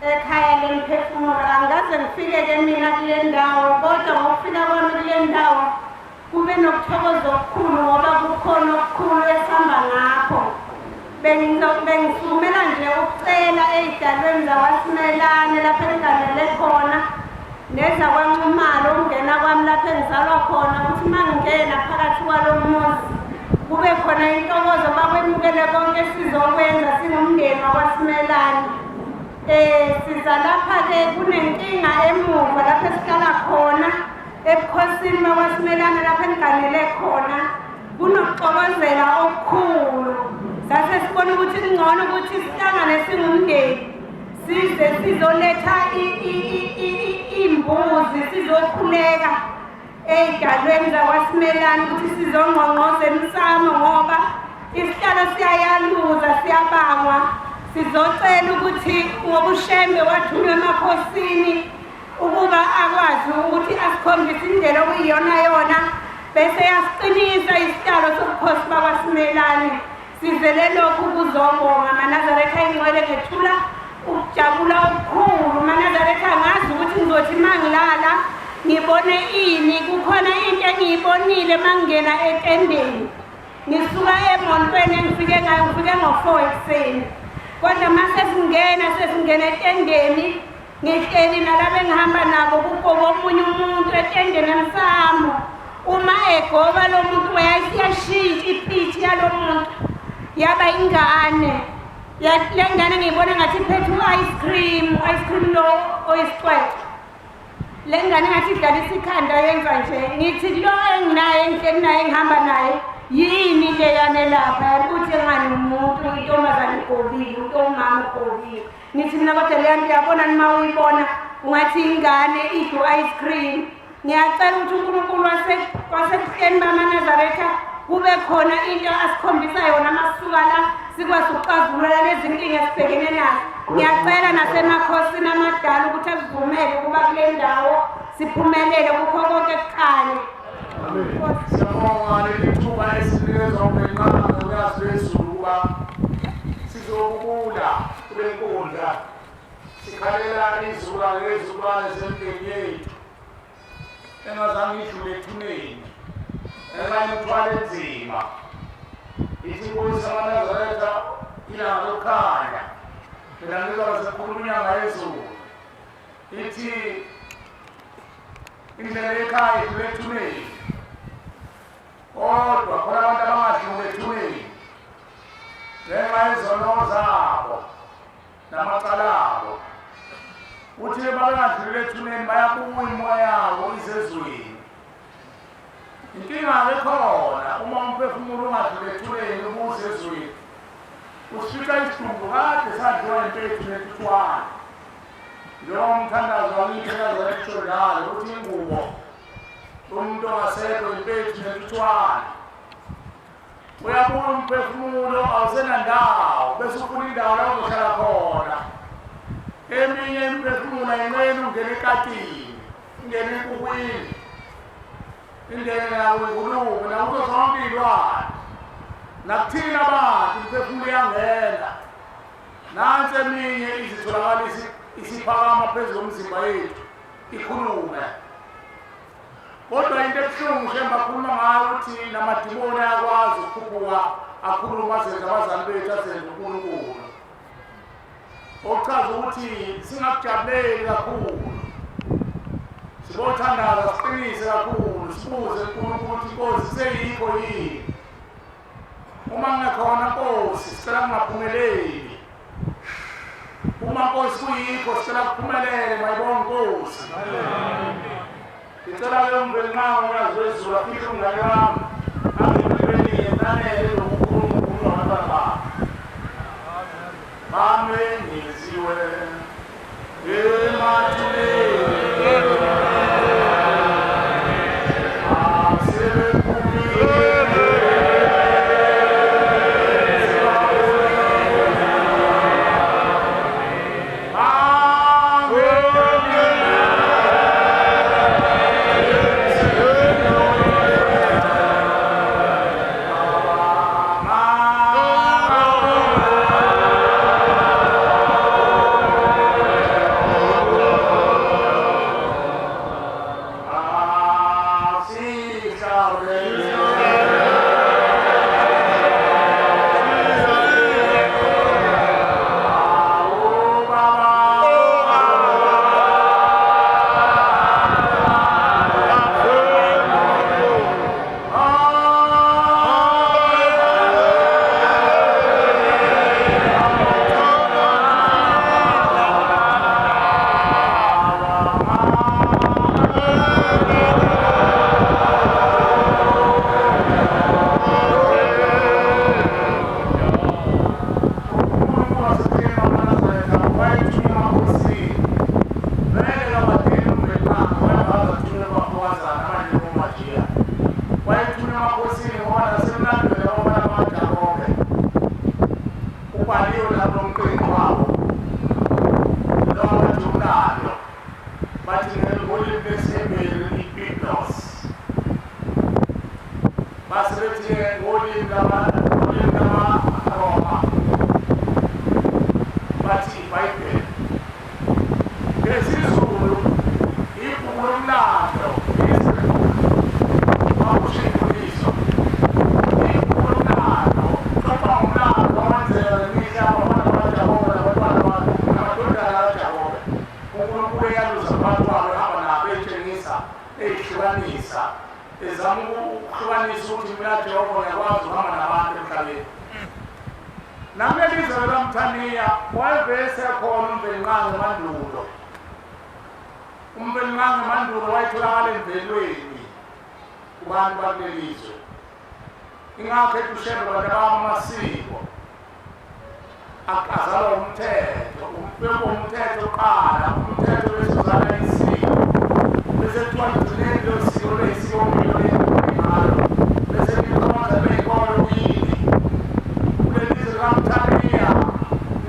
ekhaya lemphefumulo. Angikaze ngifike ke mina kule ndawo kodwa ngokufika kwami kule ndawo kube nokuthokoza okukhulu ngoba kukhona okukhulu esihamba ngakho. Bengisukumela nje ukucela ey'dalweni zakwaSimelane lapho engiganele khona nezakwaNxumalo ukungena kwami lapho engizalwa khona ukuthi uma ngingena phakathi kwalo muzi kube khona intokozo bakwemukele konke esizokwenza singumndeni wakwaSimelane. Um siza lapha-ke kunenkinga emuva lapho esihlala khona ebukhosini bakwaSimelane lapho engiganele khona kunokuxokozela okukhulu sase sibona ukuthi kungcono ukuthi sihlangane singumndeni size sizoletha imbuzi sizokhuleka ey'dalweni zakwasimelane ukuthi sizongqongqoza emsamo ngoba isihlalo siyayaluza siyabangwa sizocela ukuthi ngoba ushembe wathunywa emakhosini ukuba akwazi ukuthi asikhombise indlela okuyiyona yona bese yasiqinisa isihlalo sobukhosi bakwaSimelane sizele lokhu kuzobonga maNazaretha ingcwele ngethula ukujabula okukhulu maNazaretha ngazi ukuthi ngizothi uma ngilala ngibone ini kukhona into engiyibonile uma ngingena etendeni Ngisuka emontweni engifike ngayo ngifike ngo-four ekuseni kodwa uma sesingena sesingena etendeni ngihleli nalaba engihamba nabo kugoba omunye umuntu etendeni emsamo uma egoba lo muntu yayisiyashintsha ipitshi yalo muntu yaba ingane le ngane ngiyibona ngathi iphethe u-ice cream u-ice cream lo oyisicwecwe Le ngane ngathi idlalisa ikhanda yenza nje ngithi lo enginaye engihleli naye engihamba naye yini leyane lapha uthi engani umuntu intombazane igobile umama ugobile ngithi mina kodwa leya nto uyabona nima uyibona ungathi ingane idla u-ice cream ngiyacela ukuthi unkulunkulu wasebuhleni bamanazaretha kube khona into asikhombisa yona masisuka la sikwazi ukuxazulula lezi nkinga esibhekene nazo ngiyacela nasemakhosini amadala ukuthi asivumele ukuba kule ndawo siphumelele kukho konke kukhanye Siyabonga leli thuba esinikezwa uMenqaba ngoNyazi lwezulu ukuba sizokubula kule nkundla sikhalela izizukulwane nezizukulwane zemndeni yethu engazange idlule ethuneni ngenxa yemithwalo enzima ithi inkosi amanazaretha ilanga lokukhanya phela ngizwa sekukhuluma inyanga yezulu ithi indlela yekhaya idlule ethuneni kodwa khona abantu abangadluli ethuneni ngenxa yezono zabo namacala abo uthi babengadlulile ethuneni bayabuya imoya yawo izezweni inkinga-ke khona uma umphefumulo ungadluli ethuneni ubuze ezweni usifica isidumbu kade sadliwa impethu nentuthwane njengoba umthandazo wakithi enazaretha njalo uthi ingubo umuntu ongasekho impethu nentuthwane Uyabuya umphefumulo awusenandawo bese ufuna indawo la uzohlala khona. Eminye imiphefumulo ayinqeni ungena ekatini, ingena enkukwini. Ingene nawo ingulube nakuzo zonke iy'lwane nakuthina abantu imiphefumulo iyangena. Nansi eminye izitholakala isiphakama phezu komzimba yethu ikhulume. Kodwa into ebuhlungu shembe akhuluma ngayo ukuthi namadimoni ayakwazi ukukhuphuka akhulume azenze abazali bethu azenze uNkulunkulu. Okuchaza ukuthi singakujabuleli kakhulu. Sibothandaza siqinise kakhulu sibuze uNkulunkulu ukuthi Nkosi seyikho yini. Uma ngingekhona Nkosi sicela ngingaphumeleli. Uma Nkosi kuyikho sicela kuphumelele mayibonge Nkosi. Ngicela ke uMvelinqangi uNyazi lwezulu afihle umngane wami angiphelelile nanele lokukhuluma ukhuluma abantwana bakhe. Bamenyeziwe emathuneni Ubhaliwe lapho umqinqo wabo lowo bathi umlando bathi ngolimi lwesiHebheru i-Biblos base bethi-ke ngolimi lamaRoma bathi iBhayibheli. NgesiZulu ibhuku lomlando akusho iqiniso. Ibhuku lomlando xoxa ngomlando owenzeka ngemihla yabafana bakaJakobe nabantwana namadodana kaJakobe. UNkulunkulu eyaluza phakathi kwabo ehamba nabo eyitshengisa eyihlukanisa ezama ukuhlukanisa ukuthi mina Jehova ngiyakwazi ukuhamba nabantu emhlabeni. Nakuleli zwe likaMthaniya wayevele ekhona uMvelinqangi emandulo. UMvelinqangi emandulo wayetholakala emvelweni kubantu bakuleli zwe. Ingakho ethi uShembe bantu abami amasiko azalwa umthetho, umthetho oqala, umthetho bese uzala isiko. Bese kuthiwa ligcineni lelo siko luyisikompilo ngalo. Bese likhonza libe yinkolo kini. Kuleli zwe likaMthaniya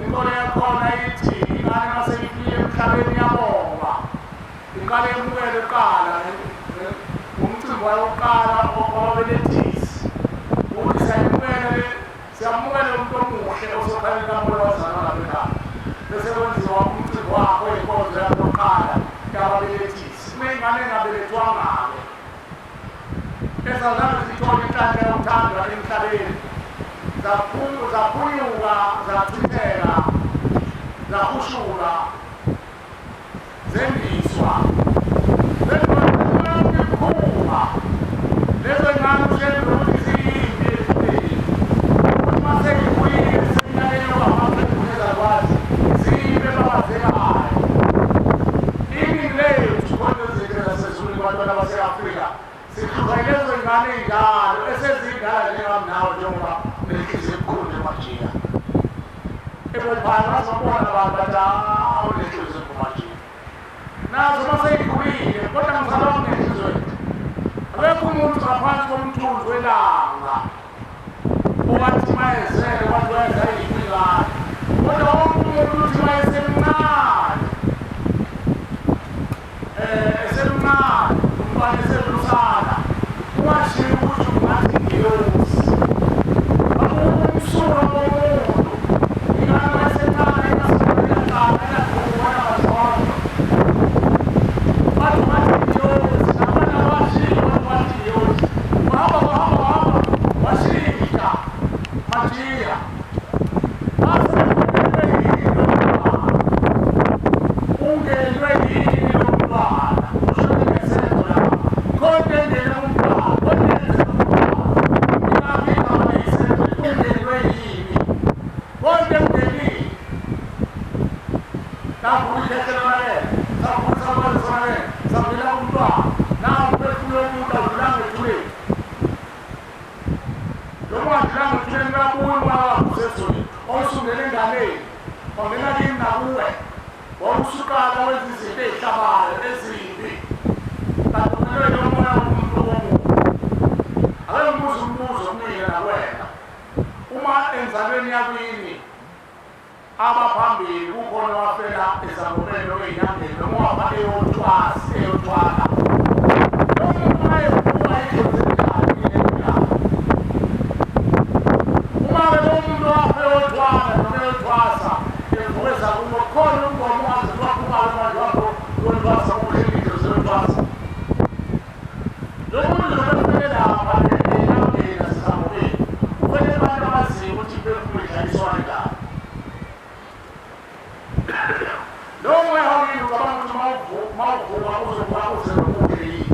inkolo yakhona ithi ingane uma seyifikile emhlabeni iyabongwa. Iqale yemukele kuqala ngomcimbi wayo wokuqala wababelethisi ukuthi siyayimukela le siyamukela umuntu omuhle osokhaleni kamoya wazalwa lapha ekhaya. Bese kwenziwa umcimbi wakho inkonzo yakho yokuqala yababelethisi. Uma ingane engabelethwanga-ke ezazange zithole inhlanhla yokuthandwa emhlabeni zaphunyuka zachitheka zahushulwa zendiswa zenimikhuba lezo ngane ushembe ukuthi ziyimpi ezulwini ukuthi uma seyibuyile seminyakeni yoba amaphephukezakwazi ziyimpi ebabazekayo. Iningi lethu kodwa ezweni lasezulwini bantwana base-Afrika sihlushwa yilezo y'ngane ey'njalo esezindala njengami nawe njengoba unenhliziyo ebukhulu njengomajiya ebophayo bazobona abantu bathi hawu unenhliziyo engumajiya nazo uma seyikhulile kodwa ngizalwa ngenhliziyo yethu akekho umuntu ngaphansi komthunzi welanga owathi mayezele wathi wayenza yiphi ingane kodwa wonke umuntu uthi mayesemncane esemncane umntwana eselusana. Konke emndenini. Navuka ikhehla lonakele, savuka isalukazi sonakele, savela umntwana. Nangu umphefumulo womuntu awudlulanga ethuneni. Noma wadlulanga ethuneni uyabuya umoya wakhe usezulwini. Wawusungena enganeni, wangena kimi nakuwe. Wawusuqala wenza izinto ey'hlabayo ezimbi. Kanti ungenwe lomoya womuntu omubi. Ake ngibuze umbuzo kumina nakuwena. Uma enzalweni yakini abaphambili kukhona owafela ezangomeni noma ey'nyangeni noma owafa eyothwasa eyothwala lo muntu mayevuka idlozi elinjani elinjani uma-ke lo muntu owafa eyothwala noma eyothwasa evuka ezakubo kukhona umgomo ongaze waphuma-ke manje wakho yothwasa uhleli idlozi yothwasa Lo muntu noma efike lapha elangeni nasesangomeni ufanele abantu abaziyo ukuthi imphefumulo idlaliswa kanjani. Lo moya wakini ucabanga ukuthi uma uvuka uzovuka uze nokuhle yini?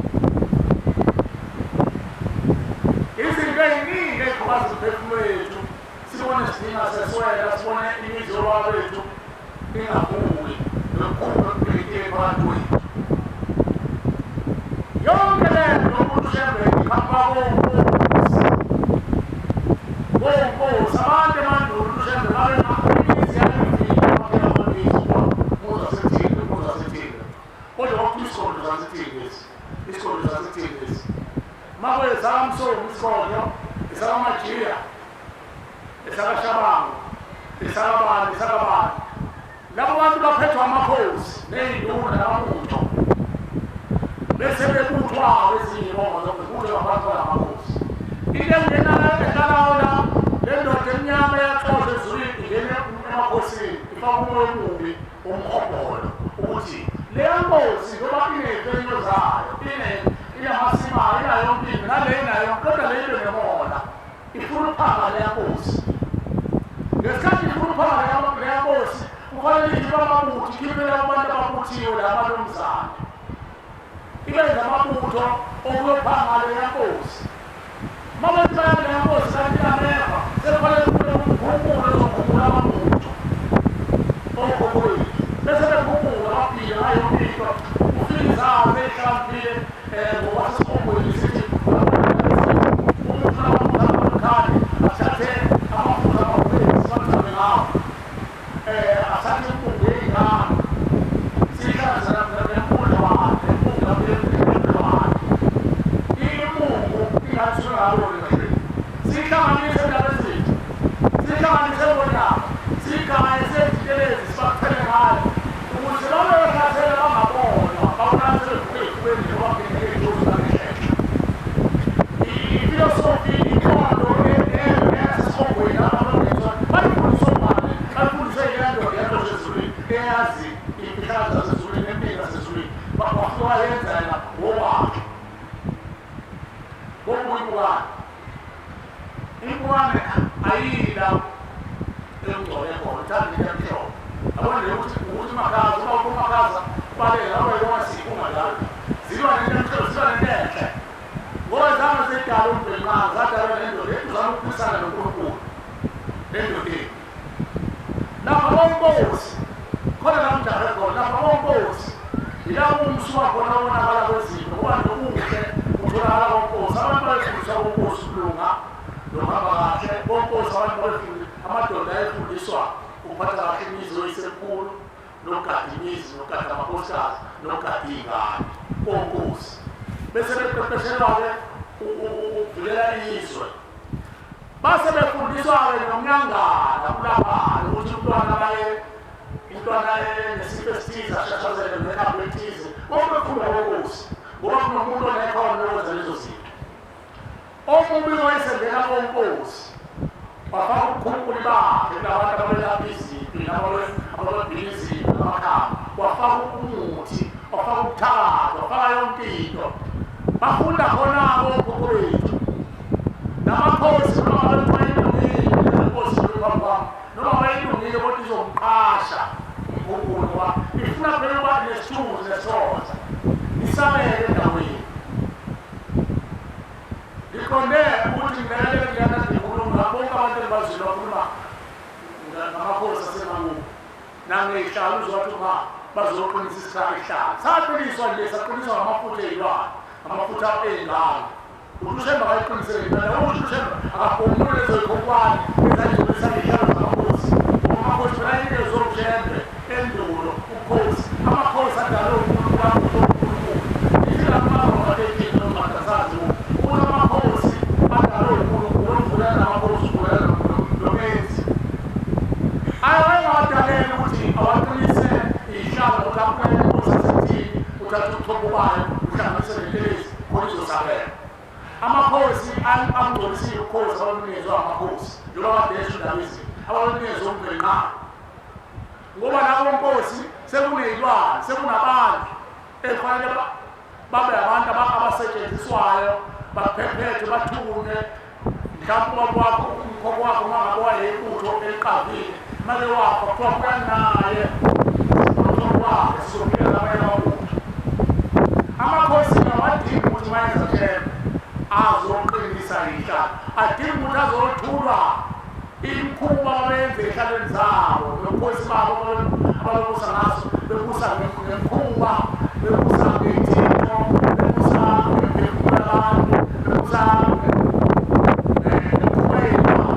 Izinto ey'ningi ey'khubaza imiphefumulo yethu sibone sidinga seswela sibone imizi yobaba bethu ingavuki nomkhulu okubhekile phakathi kwethu yonke le nto umuntu ushembe iqhamuka konkosi konkosi abantu emandulo umuntu ushembe babe imizi yayifika baphela amamizi umuzi wasethini umuzi wasethini kodwa kwakuthiwa isigodlo sasethini lesi isigodlo sasethini lesi makwezamsomi isigodlo esakamajiya esakashabangu esakabani esakabani labo bantu baphethwa amakhosi ney'nduna namabutho bese bebuthwa ezinye iy'bongo zokubuthwa abantu balamakhosi into engenayo ehlalayo la le ndoda emnyama eyaxoshwa ezulwini ingene emakhosini ifaka umoya omubi umhobholo ukuthi leya nkosi ngoba iney'mfenyo zayo inamasimu ayo inayo yonke into nale inayo kodwa le ibe nemona Ifuna ukuphanga leya nkosi. Ngesikhathi ifuna ukuphanga leya nkosi, kufanele ikhiphe amabutho, ikhiphele abantu ababuthiwe la abanomzane. Ibenze amabutho okuyophanga leya nkosi. Uma bethi baya leya nkosi kanti inameva, sekufanele kube umkhunkulu ozokhunkula amabutho okhokho bethu. Bese bekhunkula baphile ngayo yonke into. Ufike izazi ey'hlakaniphile Ngokwasesikhungweni sithi umuntu amafutha amakhali athathe amafutha amabhubesi bamthabe ngawo athathe imbungu yey'ngane siyihlanganise nempundlwane nempundlwane imbungu ingathi ngayo le siyihlanganise ndaba ezinhle siyihlanganise ngonyaka siyigaye siyezitelezi sibathele ngayo Ukuze babeyohlasela bangabonwa, babonakala sebevuka ey'fubeni nje bangene ey'ntozi bangehlehla. Ifilosofi, inqondo eyasesihogweni abangenzwa bayifundiswe ubani? Bayifundiswe ileya ndoda eyaxoshwa ezulwini, eyazi imfihlakalo zasezulwini nempilo yasezulwini. Wafika wayenza yena ngokwakhe. Ngokubuka impukane. Impukane ayila ekungcole khona, ithanda into emhlophe. Yabona nje ukuthi ukuthi makhaza, uma uthi umakhaza ubaleke ngoba yona siyiphuma njalo. Zilwa nento emhlophe, zilwa nento enhle. Ngoba zange zidala umbhenqanga, zadalwa nendoda ezama ukuphisana noNkulunkulu. Endodeni. Lapha konkosi, khona la ngijahe khona, lapha konkosi. Yilapho umsuka khona wonakala kwezinto, ngoba nobuhle butholakala konkosi. Abantu bayefundiswa konkosi ukulunga nokuhamba kahle. Konkosi abantu bayefundiswa, amadoda ayefundiswa ukuphatha kahle imizi yoyisemkhulu, nokugada imizi, nokugada amakhosikazi, nokugada iy'ngane. Konkosi. Bese beqeqeshelwa-ke ukuvikela izwe. Base befundiswa-ke nomnyangana kulabani ukuthi umntwana baye umntwana enesifo esithize ashashazele nekhambi elithize konke kufunda kokusa ngoba kunomuntu onekhono lokwenza lezo zinto. Omubi wayesengena konkosi wafaka ubukhunkuli bakhe kulabantu ababelapha izimpi nababebhila izimpi namakhambi wafaka umuthi wafaka ubuthakathi wafaka yonke into bafunda khona-ke okhokho bethu namakhosi noma ngabe kuthiwa ilungile inkosi phambi kwami noma wayilungile kodwa izomqasha umkhukulu ngoba ifuna phela ukuba nesithunzi nesithonza isabele endaweni ngiqonde ukuthi ngilele ngiyana ngikhuluma bonke abantu engibaziyo bakhuluma Ngamakhosi asemangubo nangey'hlalo uzwa wathi uma bazoqinisa isihlalo ihlalo saqiniswa nje saqiniswa ngamafutha ey'lwane ngamafutha ey'ngane ukuthi ushembe akayiqinisele impela usho ushembe akabhomuli lezo yikhonkwane ezangcolisa iy'hlalo zamakhosi amakhosi phela inikezwe ushembe endulo ubukhosi amakhosi adalwe uNkulunkulu uNkulunkulu ithi lamarobatethi nomadasazi ukuthi amakhosi adalwe uNkulunkulu omvulela namakhosi uvulela nomenzi ayengawadaleli ukuthi awaqinise iy'hlalo ukuthi aphumele inkosi asethini uthatha ubuchopho bayo uhlanganise nentelezi khona izosabela amakhosi amngcolisile ubukhosi ababunikezwe amakhosi njengoba kade esho indaba ezinto ababunikezwe umvelinqangi ngoba labo nkosi sekuney'lwane sekunabantu ekufanele babe abantu abasetshenziswayo baphephethe bathune mhlawumbe ubaba wakho umkhokho wakho uma ngabe wayebutho eliqavile make wafa kuthiwa buya naye umkhokho wakhe sizophila namanye amabutho amakhosi awadingi ukuthi mayenza thembe azoqinisa ihlalo adinga ukuthi azothulwa imikhuba abayenze ey'hlalweni zabo nobukhosi babo ababebusa ngaso bebusa ngemikhuba bebusa ngey'thixo bebusa ngemphefumulo yabantu bebusa ngemikhuba yey'lwane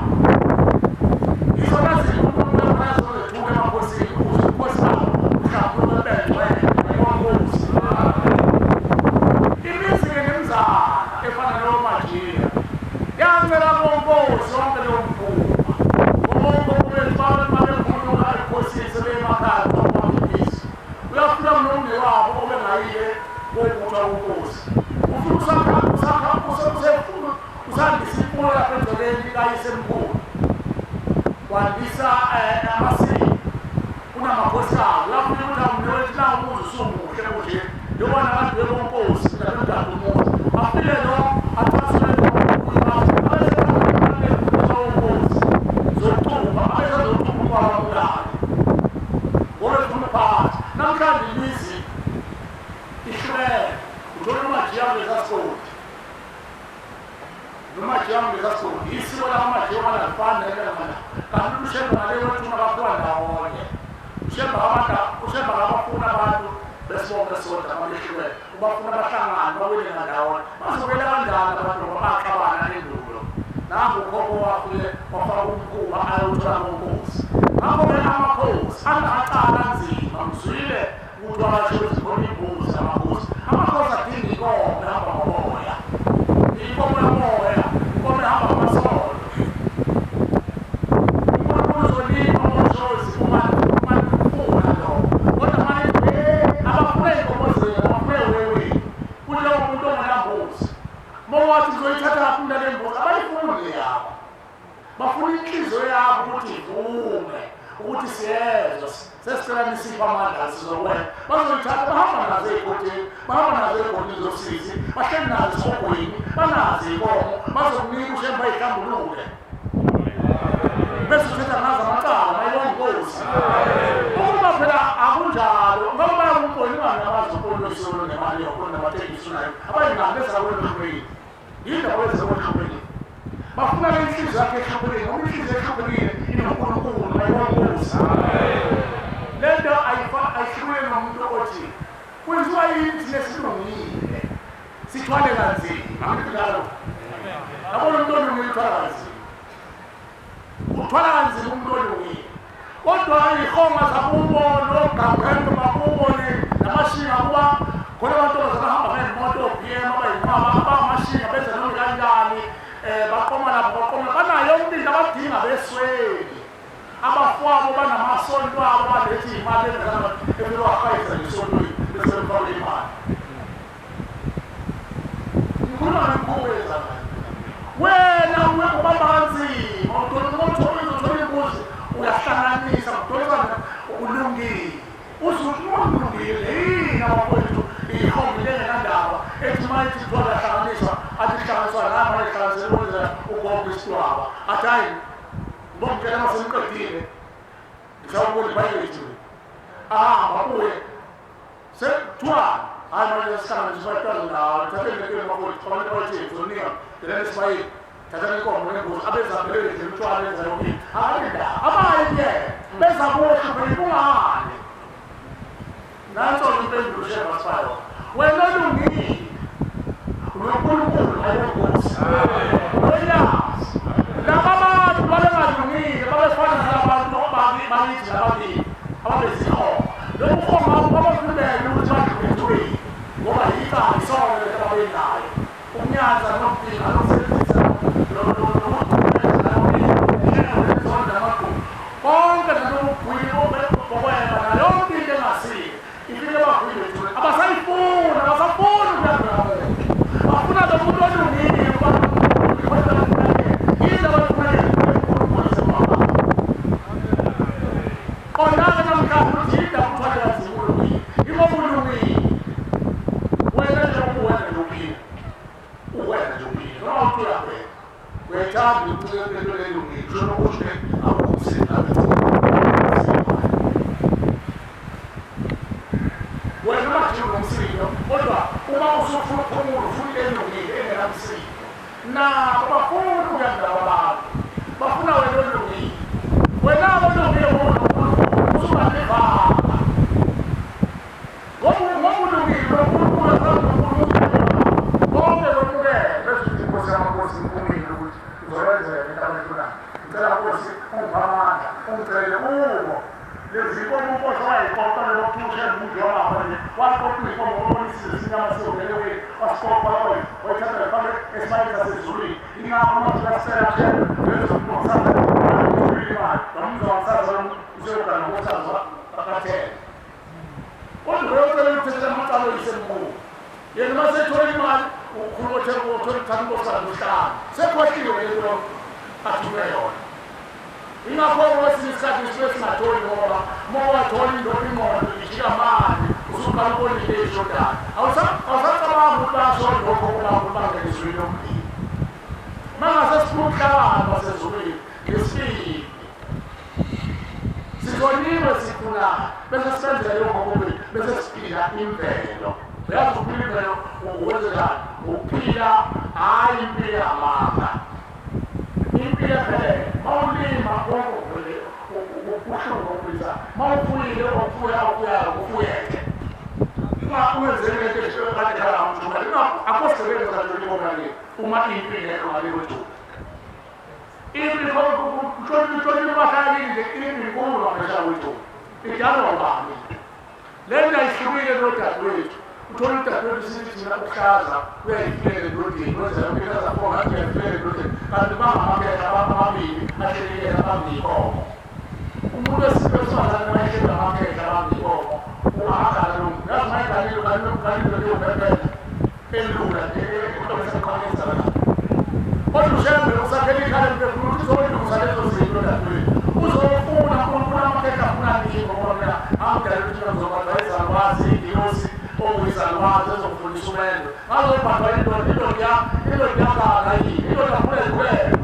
yizona zinto unkulunkulu azozethuka emakhosini ukuze ubukhosi babo buhlambuluke bengcwele nobonkosi imizi-ke nemizana efana nomajiya Yancela konkosi yonke leyo mkhuba. Ngoba bethu babekhuluma ebukhosini sebemakhaya kwamabhizinisi. Uyafika nomndeni wabo obengayile kobuthwa konkosi. Ufika usakha usakha usefuna usandisa imfuyo lapha egcekeni kayisemkhulu. Wandisa amasiko. Kunamakhosikazi. Uyafika ukuthi awumnewethu la umuzi usumuhle kunje. Njengoba nabantu bebonkosi nabemgada umuzi. Afike lo athwasele lo abese zokucupha abesezokucupha kwababulali. Ngoba efuna ukuphatha. Namhlanje imizi ihlukene. Uthola umajiya kulesa sigodi. Noma jiya kulesa sigodi. Isiko lamajiya alifani nelamajiya. Kanti ushembe ngale wethuna baphiwa ndawonye. Ushembe abantu ushembe abafuna abantu besibonke sodwa ababehlukene. Ubafuna bahlangane bawele ngandawonye. Bazobuyela kanjani abantu ngoba baxabana endulo. Nangu ukhokho wafike wafaka umkhuba ayothola konkosi. Ngakho-ke amakhosi angamacala anzima ngizwile ukuthi washo ukuthi khona imbuzi amakhosi. Amakhosi adinga inkomo ehamba ngomoya. Inkomo yomoya, inkomo ehamba ngamasondo. uNkulunkulu uzonika umshozi uma uma ufuna lokho. Kodwa manje abafuna iy'nkomo zenu, abafuna eweweni. Kulowo muntu ongenambuzi. Uma wathi uzoyithatha lapho umntana embuzi, abayifuni le yakho. Bafuna inhliziyo yakho ukuthi ivume ukuthi siyezwa sesicela nisiphe amandla sizokwenza. Bazoyithatha bahamba nazo ey'godini, bahamba nazo ey'godini zosizi, bahleli nazo esihogweni, banazo iy'nkomo, bazokunika ushembe bayihlambulule. Bese uthetha ngazo amacala mayibonga inkosi. Ukuba phela akunjalo, ngoba bayakumbona ingane abazi unkulunkulu nemali yakho namatekisi unayo, abayingane ezakwenu yindaba ezakwenu. Bafuna le inhliziyo yakhe ehluphekile, ngoba inhliziyo ehluphekile inoNkulunkulu mayibonga inkosi. Le nto ayihlukile nomuntu othi kwenziwa yini thina esilungile sithwale kanzima. Angithi njalo? Yabona umuntu olungile uthwala kanzima. Uthwala kanzima umuntu olungile. Kodwa iy'honga zakubo nogaqembe bakubo namashinga kuba khona amantombazane ahamba ngey'moto o-B_M abayinqwaba abamashinga benza noma kanjani baqoma lapho baqoma banayo yonke into abadinga besweli. Abafowabo banamasonto abo baletha iy'mali ebelwahayiza ngesontweni bese befake imali. Ngikhuluma ngemikhuba eyenzakalayo. Wena ubamba kanzima uthola uthola imbuzi uyahlanganisa kudonsa ulungile. Uze uthi ulungile yini abafowethu ihombi lengenandaba ethi uma ithi kuthiwa kuyahlanganiswa athi kuhlanganiswa la manje hlanganisela ukwenzela ugogo isidwaba athi hayi ngibomtshela uma seniqedile ngisawubona ibhayibheli ahamba abuye sekuthiwa hayi manje sihlanganiswa itazo ndawo thathe lento emakholi abantu abathi zonika lena esibayeni thatha inkomo nembuzi abezabelele nje utshwala enza yonke into akayindaba abayi kuyena. Nonyazi. Laba bantu babengalungile, babefana nalabantu bakithi lababili ababezikhona. Lokhu ngabo babavimbele ukuthi badlule ethubeni ngoba yicala isono lento ababenayo. Ukunyaza nokuphinga nokusebenzisa konke nalokugwini okweba nayo yonke into engasile ifike bagwile ethubeni. Abasayifuni, abasafuni ukulandela muntu. Bafuna lo muntu olungile yini abayifunela uNkulunkulu semababa. Qondana namhlanje ukuthi yini akuthwale kanzima ulungile. Ingoba ulungile. Wena nje uwena nje uphila. Uwena nje uphila. Noma uthi uyabheka. Uyayithanda ukuthi into elungile. Kusho nokusho ke akukho Wena uma kuthiwa unomsindo, kodwa uma usufuna ukuphumula ufuna into elungile engenamsindo. Nabo bafuna ukuya kulaba bantu. Bafuna wena olungile. Wena olungile ngoba usubalivanga. Ngoba ulungile uNkulunkulu uNkulunkulu konke kwemukele bese uthi Nkosi yamakhosi ngivumile ukuthi uzokwenzeka into abayifunayo. Ngicela Nkosi ungiphe amandla, ungicelele kubo. Lezi nkomo uNkosi wayiqoqa lokuthusha umudli wamafa nje. Waqoqa inkomo wabona isizwe esinyama siwungene kuye. Wasiqoqa wayithatha wayifaka esibayeni sasezulwini. Ingakho manje kasicela shela wenza umuntu wakusasa imali. Bamuzwa wakusasa useyogana ngokusaza bakathela. Kodwa uyocela ukuthetha amacala oyisemkhulu. Yena uma sethola imali ukhuluma othenga uthola uthatha inkosikazi uhlala. Sekhohliwe lento athume yona. Ingakho kwesinye isikhathi sisuke singatholi ngoba uma wathola indoda ingqondo ijika manje usuqala ukubona into eyishodayo. Awusacabangi ukuthi basho lokho uma ubangena ezwini lomlilo. Mangase sifuna umhlabani wasezulwini ngesibindi. Sizoniwe sifuna bese senzele okhokho bethu bese siphila imvelo. Uyazi ukuphila imvelo ukwenzekani? Ukuphila hhayi impilo yamanga. Impilo ephelele mawulima konke kubuhlungu okubiza mawufuyile okufuya okufuyayo kufuyeke ungenzeki lento kade khala ngamthuma akho sisebenza kahle ngale uma impi ingekho ngale kwethu impi kushona impahla yakini nje impi inkulu ngaphesheya kwethu idalwa ubani le nto ayihlukile nodadewethu uthola udadewethu sithi thina ukuhlaza uyayifilela endodeni wenza yonke into azakhona ngathi uyayifilela endodeni kanti bangamakhehla amabili ahlelekela bangiyinkomo umuntu wesifazane uma ehleli amakhehla bangiyinkomo ungagala lo muntu yazi uma eganile uganile indoda ewubhebhela elula nje eseqhamisa la kodwa ushembe usakhela ikhala emphefumulo ukuthi uzolungisa lezo zinto dadewethu uzofuna uNkulunkulu amakhehla afuna nini ngoba mina angidala ukuthi ngizobadwa izalukwazi ingilosi okuyizalukwazi ezokufundisa umendo ngazobhadwa indoda indoda indoda yakala yini indoda afuna izikhulelo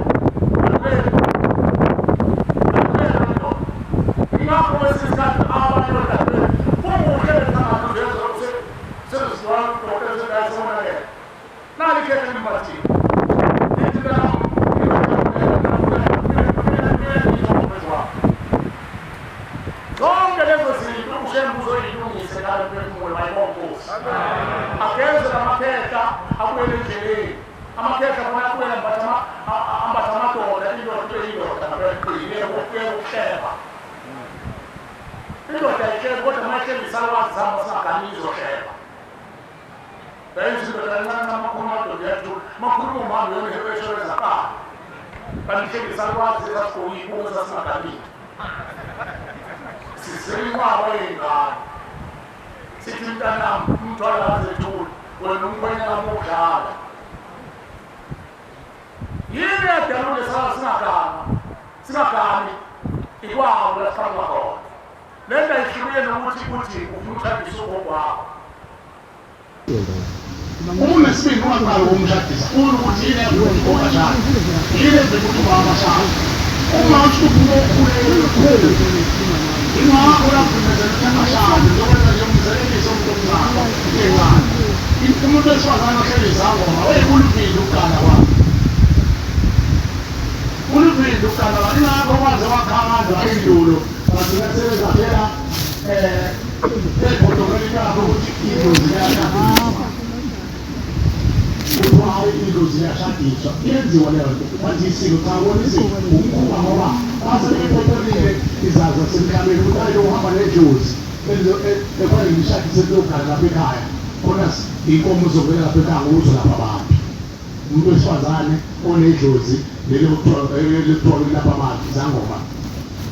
ingakho kwesinye isikhathi abantu odadewethu kukuhle bengabantu nali ikhehla limbathile lithi zonke lezo zinto ushembe uzoyilungise ngale mphefumulo mayibonga Nkosi ageze lamakhehla abuyele endleleni amakhehla khona abuyele ambatha ambatha amadoda indoda ibe indoda ngabeqile ukuhleba indoda ayihleki kodwa uma ihleli isalukwazi sihamba singagani izohleba yayenza indoda kancane amakhulu amadoda iyathula makhuluma umama yona eshoreza qala kanti ihleli isalukwazi esasigqoke iy'buko esasingaganile sizela inqwaba yey'ngane sithi mntanami umthwalo azethula wena umkhwenyana mukudlala yini yadalule sala singagani singagani ikwabo la siqhamuka khona le nto ayihlukile nokuthi uthi ufuna ukushadisa ugogo wakho uma unesibindi ungaqali ukumshadisa funa ukuthi yini evuma ukuthi ugogo ashade yini evuma ukuthi umama ashade uma uhlupha okhulele kakhulu ingakho lavumezela ukuthi angashadi uzokwenza nje umzelelise umuntu omncane encane umuntu wesifazane ohleli izangoma wekuluvile ukugana kwakhe kuluvile ukugana kwakhe ingakho kwaze wakhandwa endulo bagcina sebezakhela um ebhodokweni lakho ukuthi idlozi liyashadiswa. Kuthiwa hayi idlozi liyashadiswa, iyenziwa leyo nto. Manje isiko cha kona isiko umkhuba ngoba base bephoqelile izazi zasemhlabeni ukuthi hayi uhamba nedlozi ekufanele ngishadise liyogana lapha ekhaya khona inkomo izovela lapha ekhaya ngoba uzolapha abantu. Umuntu wesifazane onedlozi leli okuthiwa lapha abantu izangoma